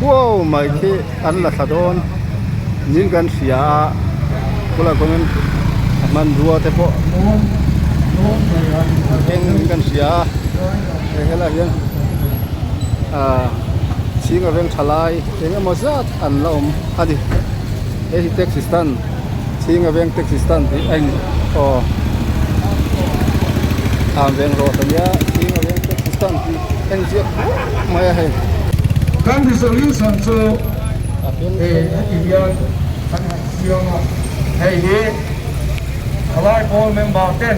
huau mai khi an la thla dawn niin kan hria a bulah kawngin a hmanrua te pawh eng niin kan hria a. Hei helaiah hian ahh chhing a veng tha lai eng emaw zat an la awm a ni hei hi taxi stand chhing a veng taxi stand tih a in aw thlam veng rawt a nia chhing a veng taxi stand tih a inziak rup mai a hei. Kan resolution chu heti hian kan han siam a, hei hi thalai pawl member ten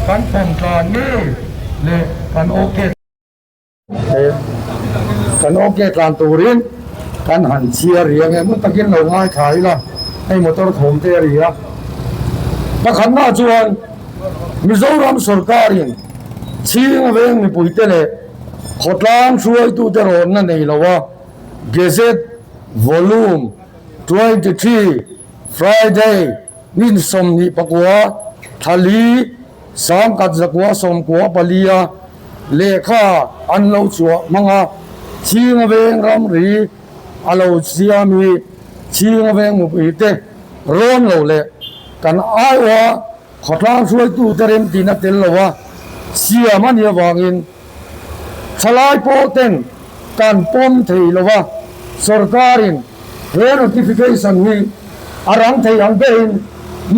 kan pawm tlan ngei. leh kan ok kan ok tlan turin kan han chhiar riang em ngun takin lo ngaithla ila hei motor thawm te a ri a pakhatna chuan Mizoram sawrkarin chhing veng mipuite leh khawtlang hruaitute rawnna nei lo a Gazette Volume 23 Friday ni 24 thla li 1994 a lehkha an lo chhuah hmang a, Chhinga Veng ramri a lo siam hi Chhinga Veng mipuite rawn lo leh kan aiawha khawtlang hruaitute remtihna tel lo a siam a nih avangin thalai pawh ten kan pawm thei lo a, sorkarin he notification hi a rang thei ang berin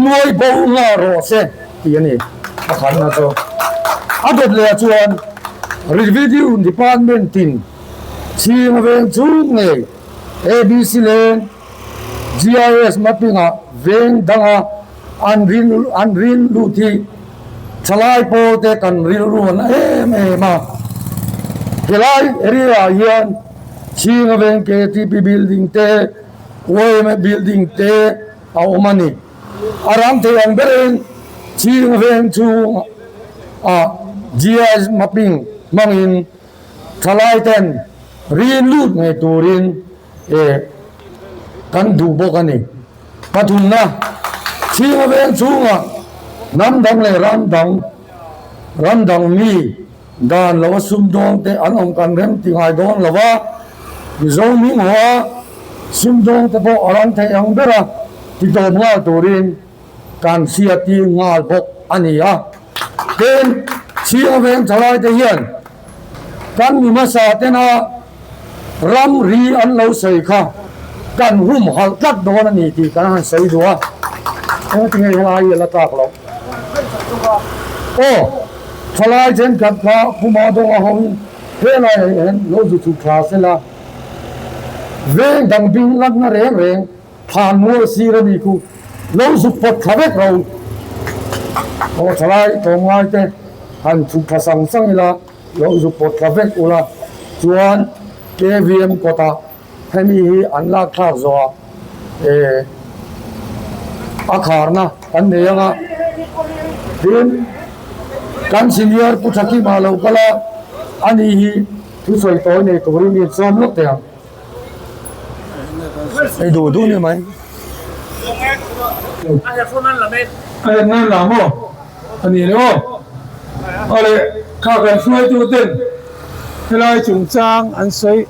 nuai bo nga rawh se tih a ni. Pakhatna chu a dawt leh ah chuan Revenue Department in chhing veng chung ngei ABC leng GIS mapping ah veng danga an rin an rin lut hi thalai pawl te kan rilru an em em a. Helai area ah hian Chhinga veng KTP building te YMA building te a awm a ni. A ram thei ang berin Chhinga veng chhung ah GIS mapping hmangin thalai ten rin lut ngei turin eh kan duh bawk a ni. Pathumna, Chhinga veng chhungah hnam dang leh ram dang ram dang mi Dan lo a sumdawng te an awm kan rem ti ngai dawn lo a, Mizo hming haw a sumdawng te pawh a rang thei ang ber a ti tawp nghal turin kan hriattir nghal bawk a ni a. Tin, Chhinga veng thalai te hian kan mi hmasa tena ramri an lo sawi kha kan humhalh tlat dawn a ni tih kan han sawi duh a, engtinge helai hi a la tlak loh? Aw, thalai thenkhat kha Puma dawnga hoin helaiah hian lo zu chhuk thla sela, veng dang bing latna reng reng thlan mual sir a ni khu lo zuk pawt thla vek ro. Aw, thalai tlawmngai te han chhuk thla sang sang ila. Lo zuk pawt thla vek ula chuan KVM kawtah hemi hi an lak thlak zawhah eh a kharna kan nei ang a, tin kan senior Pu Thakima lo kal a, ani hi thusawi tawi nei turin mi sawm lawk thei ang. Hei duh duh ni mai. A en nan la maw? A ni le aw. Aw le, kha kan hruaitu ten helai chungchang an sawi.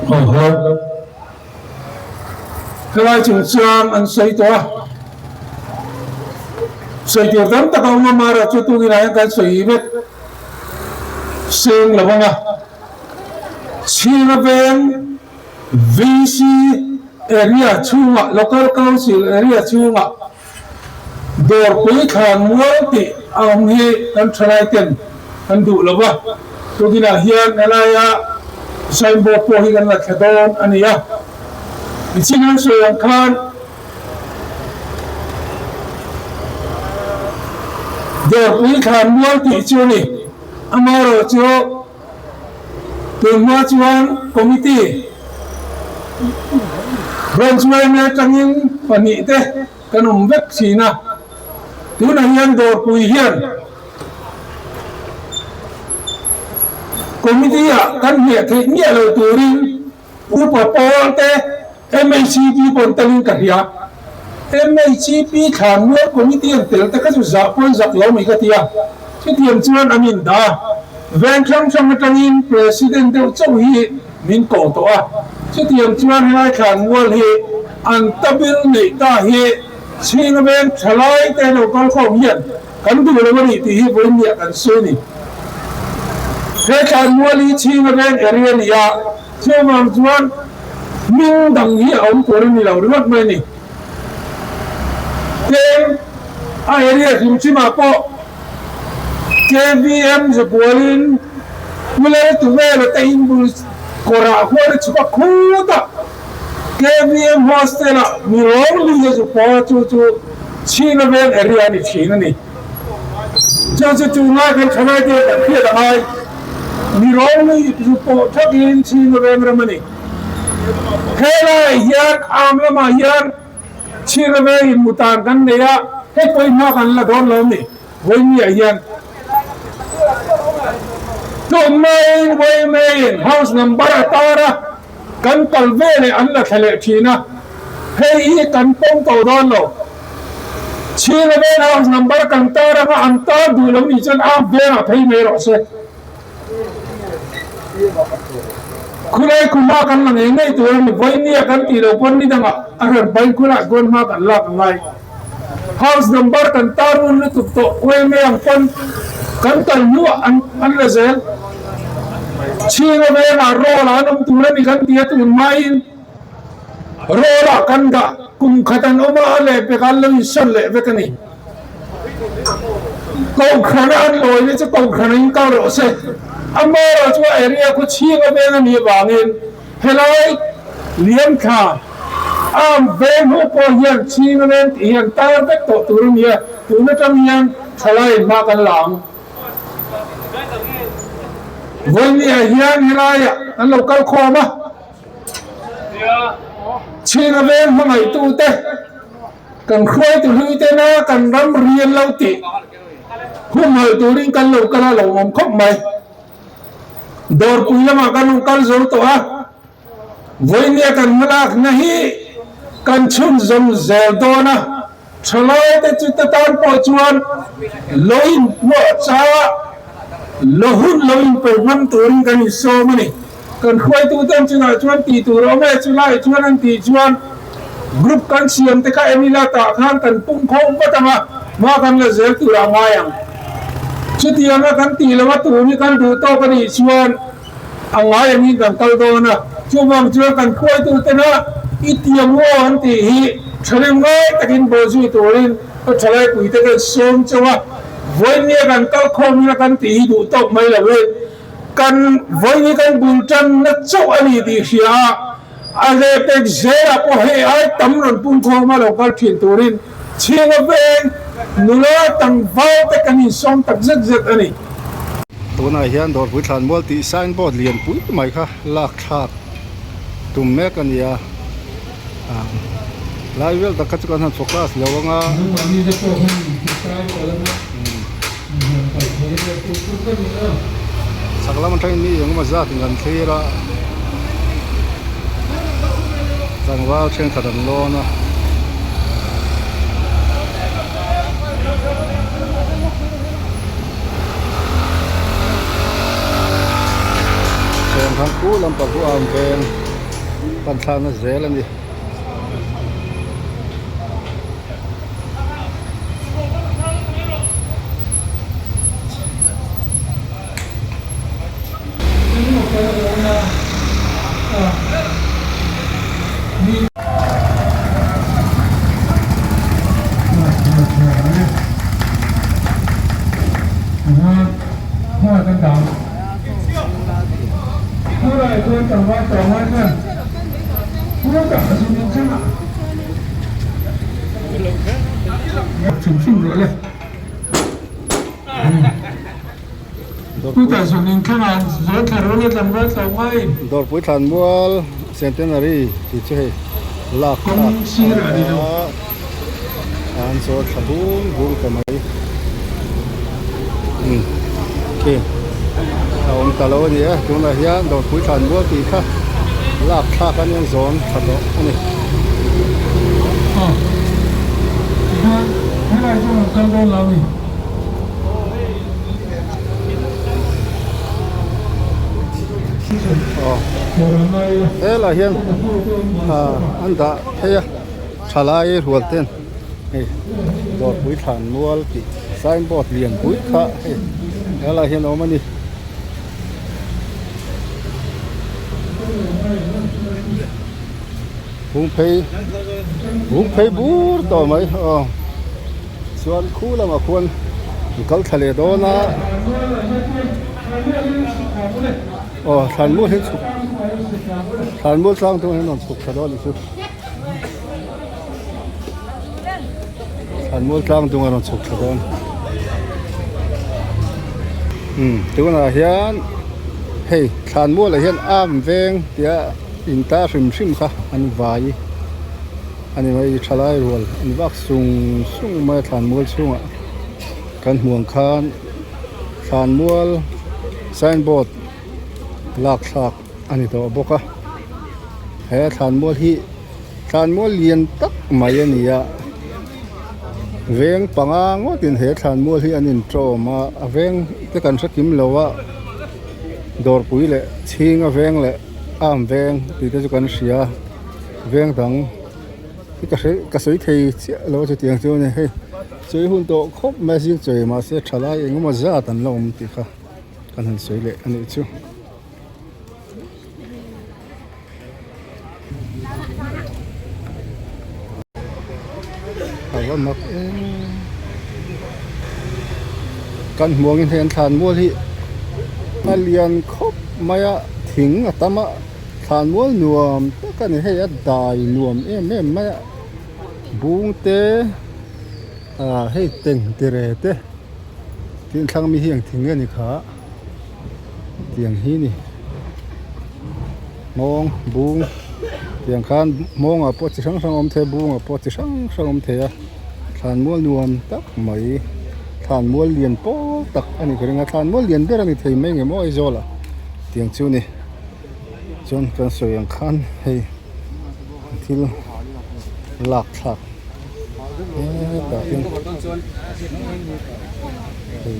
Awhaw. Helai chungchang an sawi tawh a, sawi tur tam tak a awm a, amaherawh chu tukinah hian kan sawi vek seng lo ang a, Chhinga Veng VC area chhungah, Local Council area chhungah Dawrpui thlan mual tih a awm hi kan thalai ten kan duh lo va, tukinah hian helaia signboard pawh hi kan la thla dawn a ni a. Nichin an sawi ang khan Dawrpui thlan mual tih chu a ni, amaherawh chu tunhma chuan committee branch yma atangin pahnih te kan awm vek thin a, tunah hian dawrpui hian committee ah kan hmeh theih miah lo turin upa pawl te MHCP pawn telin ka hria. MHCP thlan mual committee an tel te kha chu zah pawn zak lo mai ka ti a, chutiang chuan an indah a, veng hrang hrang atangin president deuh chauh hi min ko tawh a, chutiang chuan helai thlan mual hi an tabil neih ta hi chhing veng thalai te lo kal khawm hian kan duh lo a ni tih hi vawiin kan sawi a ni. He thlan mual hi chhing veng area a ni a, chuvang chuan hming dang hi a awm tur a ni lo ringawt mai a ni. Tin, a area hrim hrimah pawh KVM zabualin Pulel Tuvela te in bul kawrah khuan a chhuk a khut a, KVM hostel ah mi rawng lui a zu pawl a chu chu Chhina veng area a ni thin a ni. Chu chu tunlai kan thalai te kan hriat a ngai, mi rawng lui zu pawh thakin Chhina veng ram a ni. Helaiah hian arm lamah hian Chhina veng in mutan kan nei a, hei pawhin hma kan la dawn lo a ni. Vawinia hian tlawmnaiin Vawimain house number a tar a, kan kal ve leh an la thla leh thin a, hei hi kan pawm tawh dawn lo. Chhina veng house number kan tar anga an tar duh lo nih chuan a vengah phei mai rawh se. Khulai khuma kan la ngei ngei tur a ni, Vawinia kan tih loh pawn ni dangah a rawn pain khulai khuan hma kan lak a ngai. House number kan tar un lutuk tawh Uaime ang pawn kan kal hnuah an an la zel. Chhinga vengah roll ah an awm tur a ni kan ti a tun hmain roll ah kan dah kum khat an awm a a lehpek ah an lo insawn leh vek a ni. Kohhrana an lawi na chu kohhrana in kal rawh se. Amaherawh chu a area khu chhinga veng a nih avangin Helai Liamthla Arm veng ho pawh hian chhing reng tih hian tar vek tawh tur a nia, tun atang hian thalai hma kan la ang. Vawinia hian helaiah kan lo kal khawm a, chhing veng hmangaihtute kan hruaitu hlui tena kan ram rian lo tih humhalh turin kan lo kal a lo awm khawp mai. Dawrpui lamah kan rawn kal zo tawh a, vawinia kan hmalakna hi kan chhunzawm zel dawn a, thalaite chu te tan pawh chuan lo inpuah cha lo hun lo inpeih ngam turin kan insawm a ni. Kan hruaituten chungah chuan tih tur a awm e, chulaiah chuan an tih chuan group kan siam te kha en ila tah khan kan pung khawm vat ang a, hma kan la zel tur ah ngai ang. Chutianga kan tih lo a tur hi kan duh tawk a nih chuan a ngai angin kan kal dawn a, chuvang chuan kan hruaituten a i tiang aw an tih hi thalem ngai takin bawhzui turin ka thalaipui te kan sawm chauh a, vawinia kan kal khawm ila kan tih hi duh tawk mai lo in. Kan vawiin hi kan bul tanna chauh a ni tih hria a, a lehpek zelah pawh hei ai tam rawn pung khawm a lo kal thin turin chhinga veng nula tlangval te kan insawm tak zet zet a ni. Tunah hian Dawrpui Thlanmual tih signboard lian pui mai kha lak thlak tum mek a ni a, lai vel tak kha chu kan han focus lo ang a. Chak lam atangin mi engemaw zat in kan thlir a tlangval thenkhat an lawn a. Thawmhnaw khu lampang khu a awm veng. pan thlakna zel a ni. Dawrpui Thlanmual Centenary tih chu hei lak thlak a ni a, an zawl thla bung bung ta mai umm khi a awm ta lo a ni a tunah hian Dawrpui Thlanmual tih kha lak thlak a nia zawn thla tawh a ni. Helai hian an dah phei a thalai rual ten hei dawrpui thlan mual tih sign board lian pui kha hei helai hian a awm a ni. Hung phei hung phei bur tawh mai aw. Chuan khu lamah khuan an kal thla leh dawn a aw thlanmual hi chhuk thlanmual tlang te hian an chhuk thla dawn a nih chu thlanmual tlang dung a rawn chhuk thla dawn umm tunah hian hei thlanmual ah hian am veng tia in tar hrim hrim kha an vai. A ni mai thalai rual an vak sung sung mai a thlanmual chhungah kan hmuh ang khan thlanmual sign board lak thlak a ni tawh bawk a he thlanmual hi thlanmual lian tak mai a ni a veng panga ngawtin he thlanmual hi an intawm a a veng te kan hre kim lo a dawrpui leh chhinga veng leh arm veng tih te chu kan hria. Veng dang hi ka hre ka sawi thei chiah lo a chutiang chu a ni hei sawi hun tawh khawp mai a zing chawi mahse thalai eng emaw zat an la awm tih kha kan han sawi leh a nih chu. A va mak em kan hmuh angin hei an thlan mual hi a lian khawp mai a thing a tam a. Thlanmual nuam tak a ni hei a dai nuam em em mai a bung te ah hei teng tireh te tin thlang mi hi eng thing nge ni kha tiang hi ni hmawng bung tiang khan hmawng ah pawh chi hrang hrang a awm thei a bung ah pawh chi hrang hrang a awm thei a thlanmual nuam tak mai thlanmual lian pawl tak a ni ka ring a thlanmual lian ber a ni thei mai nge maw Aizawl ah tiang chu ni. Chuan kan sawi ang khan hei thil lak thlak hetah hian hei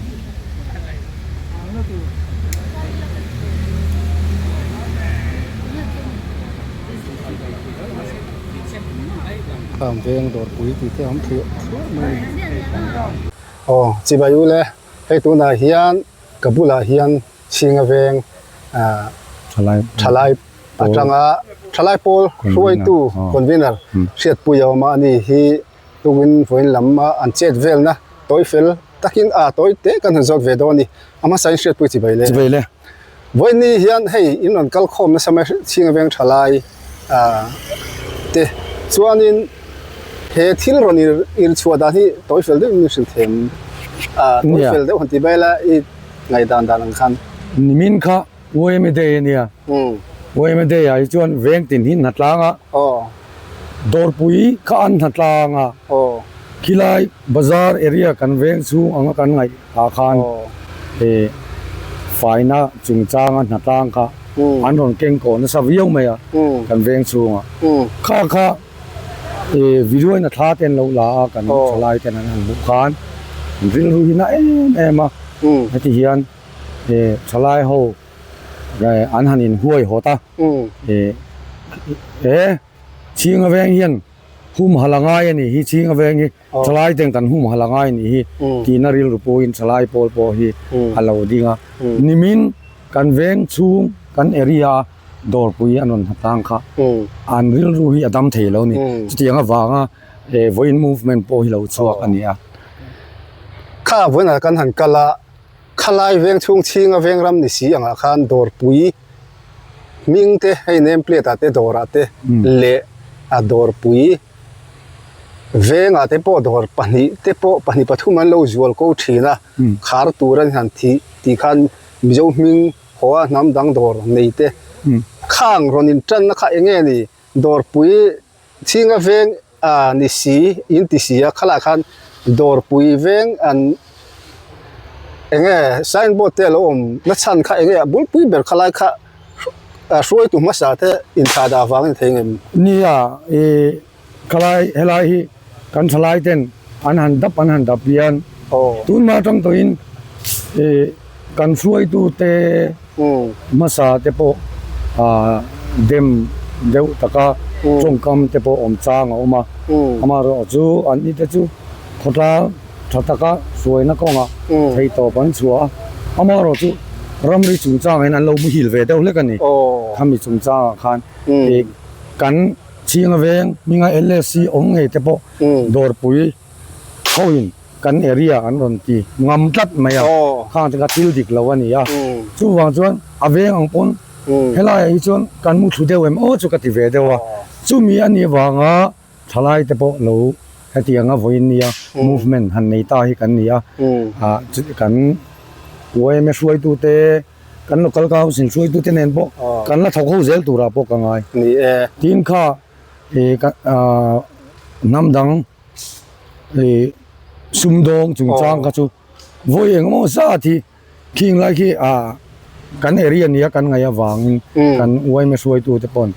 khang veng dawrpui tih te a awm thliah thliah mai a ni. Aw chibai u le hei tunah hian ka bulah hian Chhinga veng thalai atanga thalai pawl hruaitu convener hriatpui a awm a ani hi tukin vawiin lam a an chet velna tawi fel takin a tawi te kan han zawt ve dawn a ni a hmasa in hriatpui chi bai le chi bai le vawiin ni hian hei in rawn kal khawm nasa mai Chhinga veng thalai te chuanin he thil rawn irchhuah dan hi tawi fel deuhin min hrilh them tawi fel deuh han ti bai la i Ngaihdan dan ang khan. Nimin kha YMA Day a nia. YMA Day ah hi chuan veng tin hi hnatlang a. Dawrpui kha an hnatlang a. Khilai bazar area kan veng chhung anga kan ngaih ah khan he faina chungchanga hnatlang kha an rawn keng kawh nasa viau mai a kan veng chhunga. Kha kha video in a thla te an lo la a kan thalai ten an han hmuh khan an rilru hi na em em a heti hian thalai ho an han inhuai hawt a. He Chhinga veng hian humhalh a ngai a nih hi, Chhinga veng hi thalai ten kan humhalh a ngai a nih hi tihna rilru pawhin thalai pawl pawh hi a lo ding a. Nimin kan veng chhung kan area a dawrpui an rawn hna tang kha an rilru hi a dam thei lo a ni. Chutiang avanga vawiin movement pawh hi lo chhuak a ni a. Kha vawiinah kan han kal a. Khalai veng chhung chhinga veng ram ni si angah khan dawrpui hming te hei name plate ah te dawr ah te leh a dawrpui vengah te pawh dawr pahnih te pawh pahnih pathum an lo zual ko thin a khar tur an han thih tih khan Mizo hming haw a hnam dang dawr nei te khang rawn in tanna kha eng nge ni dawrpui Chhinga veng a ni si in ti si a khalah khan dawrpui veng an eng nge sign board te a lo awm na chhan kha eng nge a bulpui ber khalai kha hruaitu hmasa te inthah dah vang a ni thei ngem. Nia ih khalai helai hi kan thalai ten an han dap an han dap hian tunhma atang tawhin ih kan hruaitu te hmasa te pawh ah dem deuh taka tawngkam te pawh awm chang a awm a amaherawh chu an ni te chu khawtlang tha taka hruaina kawngah thei tawp an chhuah a amaherawh chu ramri chungchangah hian an lo muhil ve deuh hlek a ni khami chungchangah khan ih kan chhinga veng hminga L_S_C awm ngei te pawh dawrpui hoin. Kan area an rawn ti ngam tlat mai a, khang te kha thil dik lo a ni a, chuvang chuan a veng ang pawn helaiah hi chuan kan mu thlu deuh em aw chu ka ti ve deuh a, chumi a nih avanga thalai te pawh lo hetiang a vawiin nia movement han nei ta hi kan ni a, ah kan yma hruaitu te kan local council hruaitu te nen pawh kan la thawk ho zel turah pawh ka ngai. Tin kha ih ah hnam dang. Ih sumdawng chungchang kha chu vawi eng emaw zat hi khing lai khi ah kan area nia kan ngaih avangin kan yma hruaitu te pawn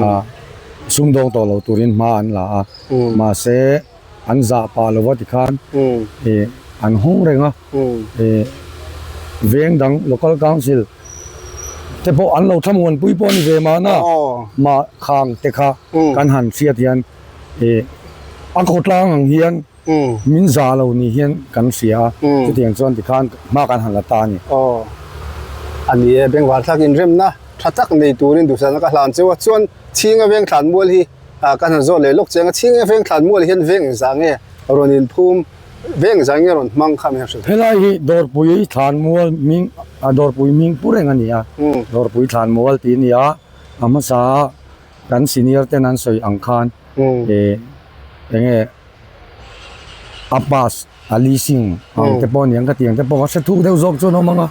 ah sumdawng tawh lo turin hma an la a mahse an zah pah lova tikhan ih an hawng reng a ih veng dang local council te pawh an lo thlamuanpui pawh a ni ve mahna mah khang te kha kan han hriat hian. Ih a khawtlang ang hian min za lo ni hian kan hria a, chutiang chuan tikhan hma kan han la ta a ni. Aw a ni e, Bengvar thlak inremna tha tak nei turin duhsakna ka hlan cheu a, chuan Chhinga veng thlan mual hi kan han zawt leh lawk chiang a, Chhinga veng thlan mual hian veng engzah nge rawn inphum, veng engzah nge rawn hmang kha min han hrilh. Helai hi Dawrpui thlan mual hming, Dawrpui hming pu reng a ni a, Dawrpui thlan mual tih a ni a, a hmasa Kan senior ten an sawi ang khan eh enge a pass a leasing ang te pawh aniang ka ti ang te pawh ka hre thuk deuh zawk chuan awm ang a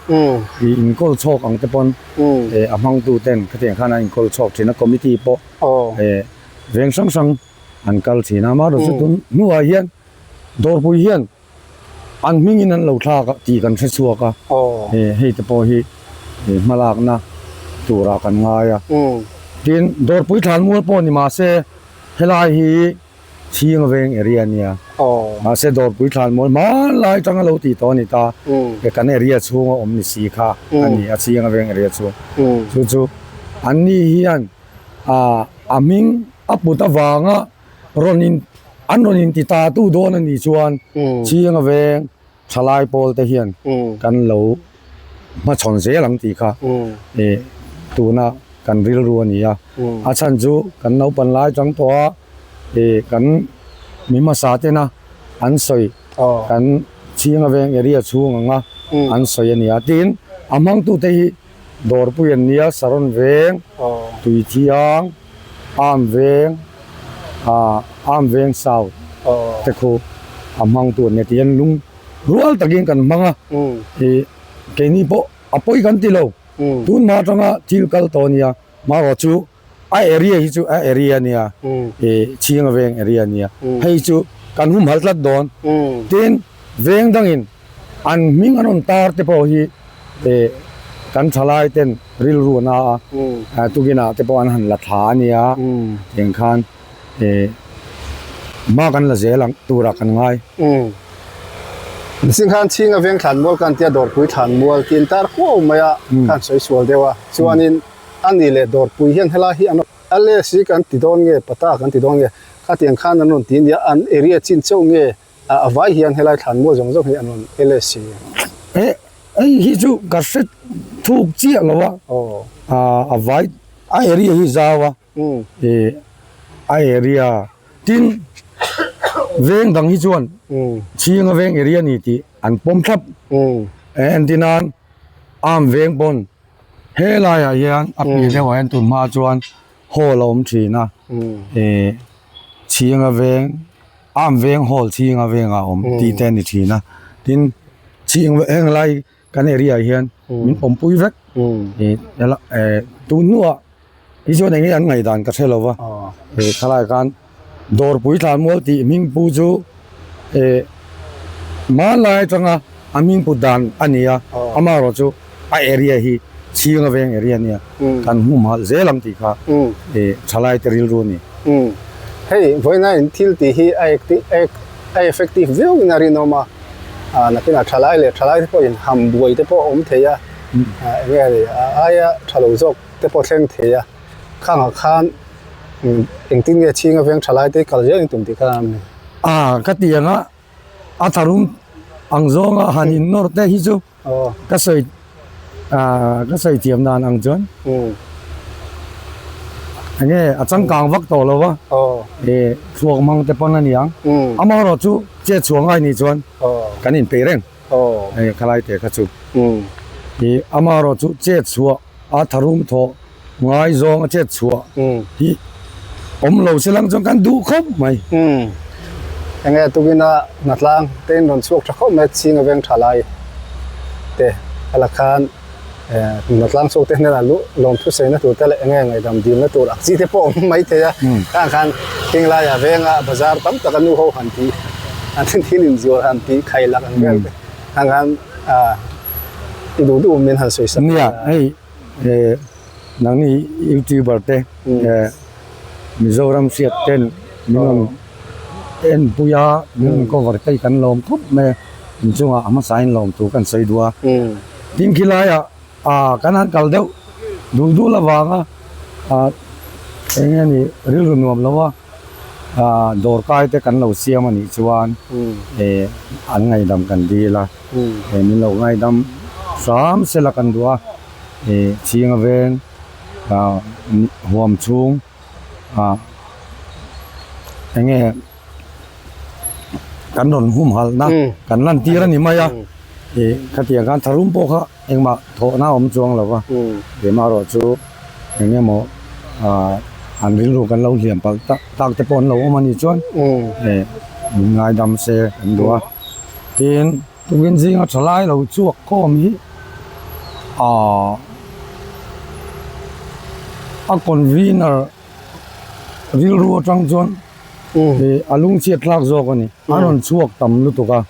ih inkawl chhawk ang te pawn eh a hmangtu ten khatiang khan an inkawl chhawk thin a committee pawh eh veng hrang hrang an kal thin a amaherawhchu tun hnuah hian dawrpui hian An hmingin an lo thlak a tih kan hre chhuak a, hei te pawh hi hmalakna turah kan ngai a. Tin, Dawrpui Thlanmual pawh ni mahse helai hi Chhinga Veng area a nia. Mahse Dawrpui Thlanmual hmanlai atanga lo tih tawh a ni ta, kan area chhunga awm ni si kha a ni a, Chhinga Veng area chhung. Chu chu anni hian a hming a put avanga rawn in an rawn in ti ta tu dawn a nih chuan Chianga veng thalai pawl te hian kan lo hmachhawn zel ang tih kha ih tuna kan rilru a ni a, a chhan chu kan naupan lai chang tawh a ih kan mi hmasa tena an sawi kan Chianga veng area chhung anga an sawi a ni a, tin a hmangtute hi Dawrpui an nia Saron veng Tuithiang. Arm veng ah arm veng south te khu a hmang tu an ni tihian lung rual takin kan hmang a ih keini pawh a pawi kan ti lo tun hma atanga thil kal tawh a nia marawh chu a area hi chu a area a nia ih chhinga veng area a nia hei chu kan humhal tlat dawn tin veng dangin An hming an rawn tar te pawh hi eh kan thalai ten rilru a na a, tukinah te pawh an han la thla a nia, tiang khan eh hma kan la zel ang turah kan ngai. Mihring khan Chhinga veng thlanmual kan tia Dawrpui thlanmual tin tar kuau mai a, khan sawi sual deuh a, chuanin ani leh Dawrpui hian helai hi an. a leh si kan ti dawn nge pata kan ti dawn nge khatiang khan an rawn ti nia an area chin chauh nge a vai hian helai thlan mual zawng zawng hi an rawn LSC. Eh hei hi chu ka hre thuk chiah lo a a vai a area hi zau a eh a area tin veng dang hi chuan chhinga veng area ni tih an pawm thlap eh entir nan arm veng pawn Helai ah hian a piah deuh ah hian tun hma chuan hall a awm thin a eh chhinga veng arm veng hall chhinga veng ah a awm tih te a ni thin a tin chhing heng lai kan area ah hian min awmpui vek eh eh tun hnuah Hi chuan eng nge an ngaihdan ka hre lo va, eh khalai khan Dawrpui Thlanmual tih hming pu chu eh hmanlai atanga a hming put dan a ni a, amaherawh chu a area hi Chhinga veng area a nia, kan humhalh zel ang tih kha eh thalai te rilru a ni. Hei vawiina in thil tih hi a a effective viau in a rinawm a, nakinah thalai leh thalai te pawhin ham buai te pawh a awm thei a, eng nge ni a aia tha lo zawk te pawh thleng thei a khangah khan engtin nge chhinga veng tha lai te kal zel in tum tih kha a ni. A ka ti ang a, a tharum ang zawnga han in nawr te hi chu ka sawi ka sawi thiam dan ang chuan enge a changkang vak tawh lo va eh thluak hmang te pawn a ni ang amaherawh chu chet chhuah ngai nih chuan kan inpeih reng hei khalai te kha chu ih amaherawh chu chet chhuah a tharum thawh ngai zawng a chet chhuah hi awm lo se lang chuan kan duh khawp mai. Umm enge tukina hnatlang te in rawn chhuak tha khawp mai chhing a veng tha lai te a la khan eh hnatlang chhuak te hnenah luh lawm thusaina tur te leh enge ngaihdam dilna tur ang chi te pawh awm mai thei a khang khan thinglai ah venga bazar tam tak a nu ho han tih an thil inzuar han tih khai lak ang vel te khang khan ah I duh duh min han sawi sak. Nia hei eh nangni youtuber te eh Mizoram hriat ten min rawn en pui a min rawn cover te hi kan lawm khawp mai a inchungah a hmasa in lawm tur kan sawi duh a tin khilaiah ah kan han kal deuh dul dul avanga ah eng nge ni rilru nuam lo a ah dawr kai te kan lo siam a nih chuan eh an ngaihdam kan dil a. He min lo ngaidam hram sela kan duh a, eh chhinga veng ah huam chhung ah enge kan rawn humhalh na kan lan tir a ni mai a, eh khatiang khan tharum pawh kha engmah thawhna a awm chuang lo va, keimah erawh chu eng emaw ah an rilru kan lo hliam palh tak tak te pawh an lo awm a nih chuan eh min ngaidam se kan duh a. Tin, tukin zinga tha lai lo chhuak khawm hi aaa a convener rilru atang chuan ih a lungchhiat thlak zawk a ni. A rawn chhuak tam lutuk a,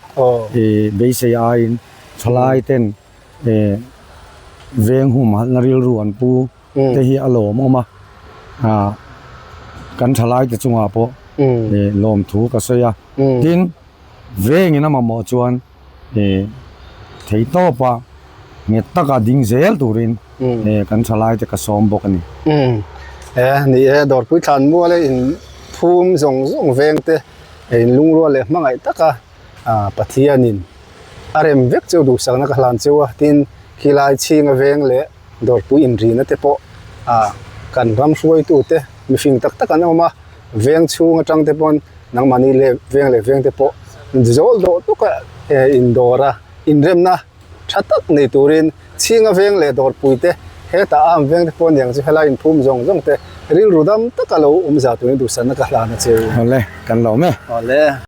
ih beisei aiin thalai ten ih veng humhalhna rilru an pu te hi a lawmawm a, aaa kan thalai te chungah pawh ih lawmthu ka sawi a. Tin. Vengin a mamawh chuan eh thei tawpa nghet taka ding zel turin eh kan thalai te ka sawm bawk a ni. Umm eh ni e Dawrpui thlan mual e in phum zawng zawng veng te in lungrual leh hmangaih taka ah Pathianin a rem vek cheu duhsakna ka hlan cheu a tin khilai chhinga veng leh Dawrpui inrina te pawh ah kan ram hruaitu te mihring tak tak an awm a veng chhung atang te pawn nangmahni leh veng leh veng te pawh zawl dawh tawk a indawr a inremna tha tak nei turin chhinga veng leh dawrpui te hetah a ang veng te pawh aniang chu helai inphum zawng zawng te rilru dam taka lo awm zah turin duhsakna ka hlan a che u. Awle kan lawm e. Awle.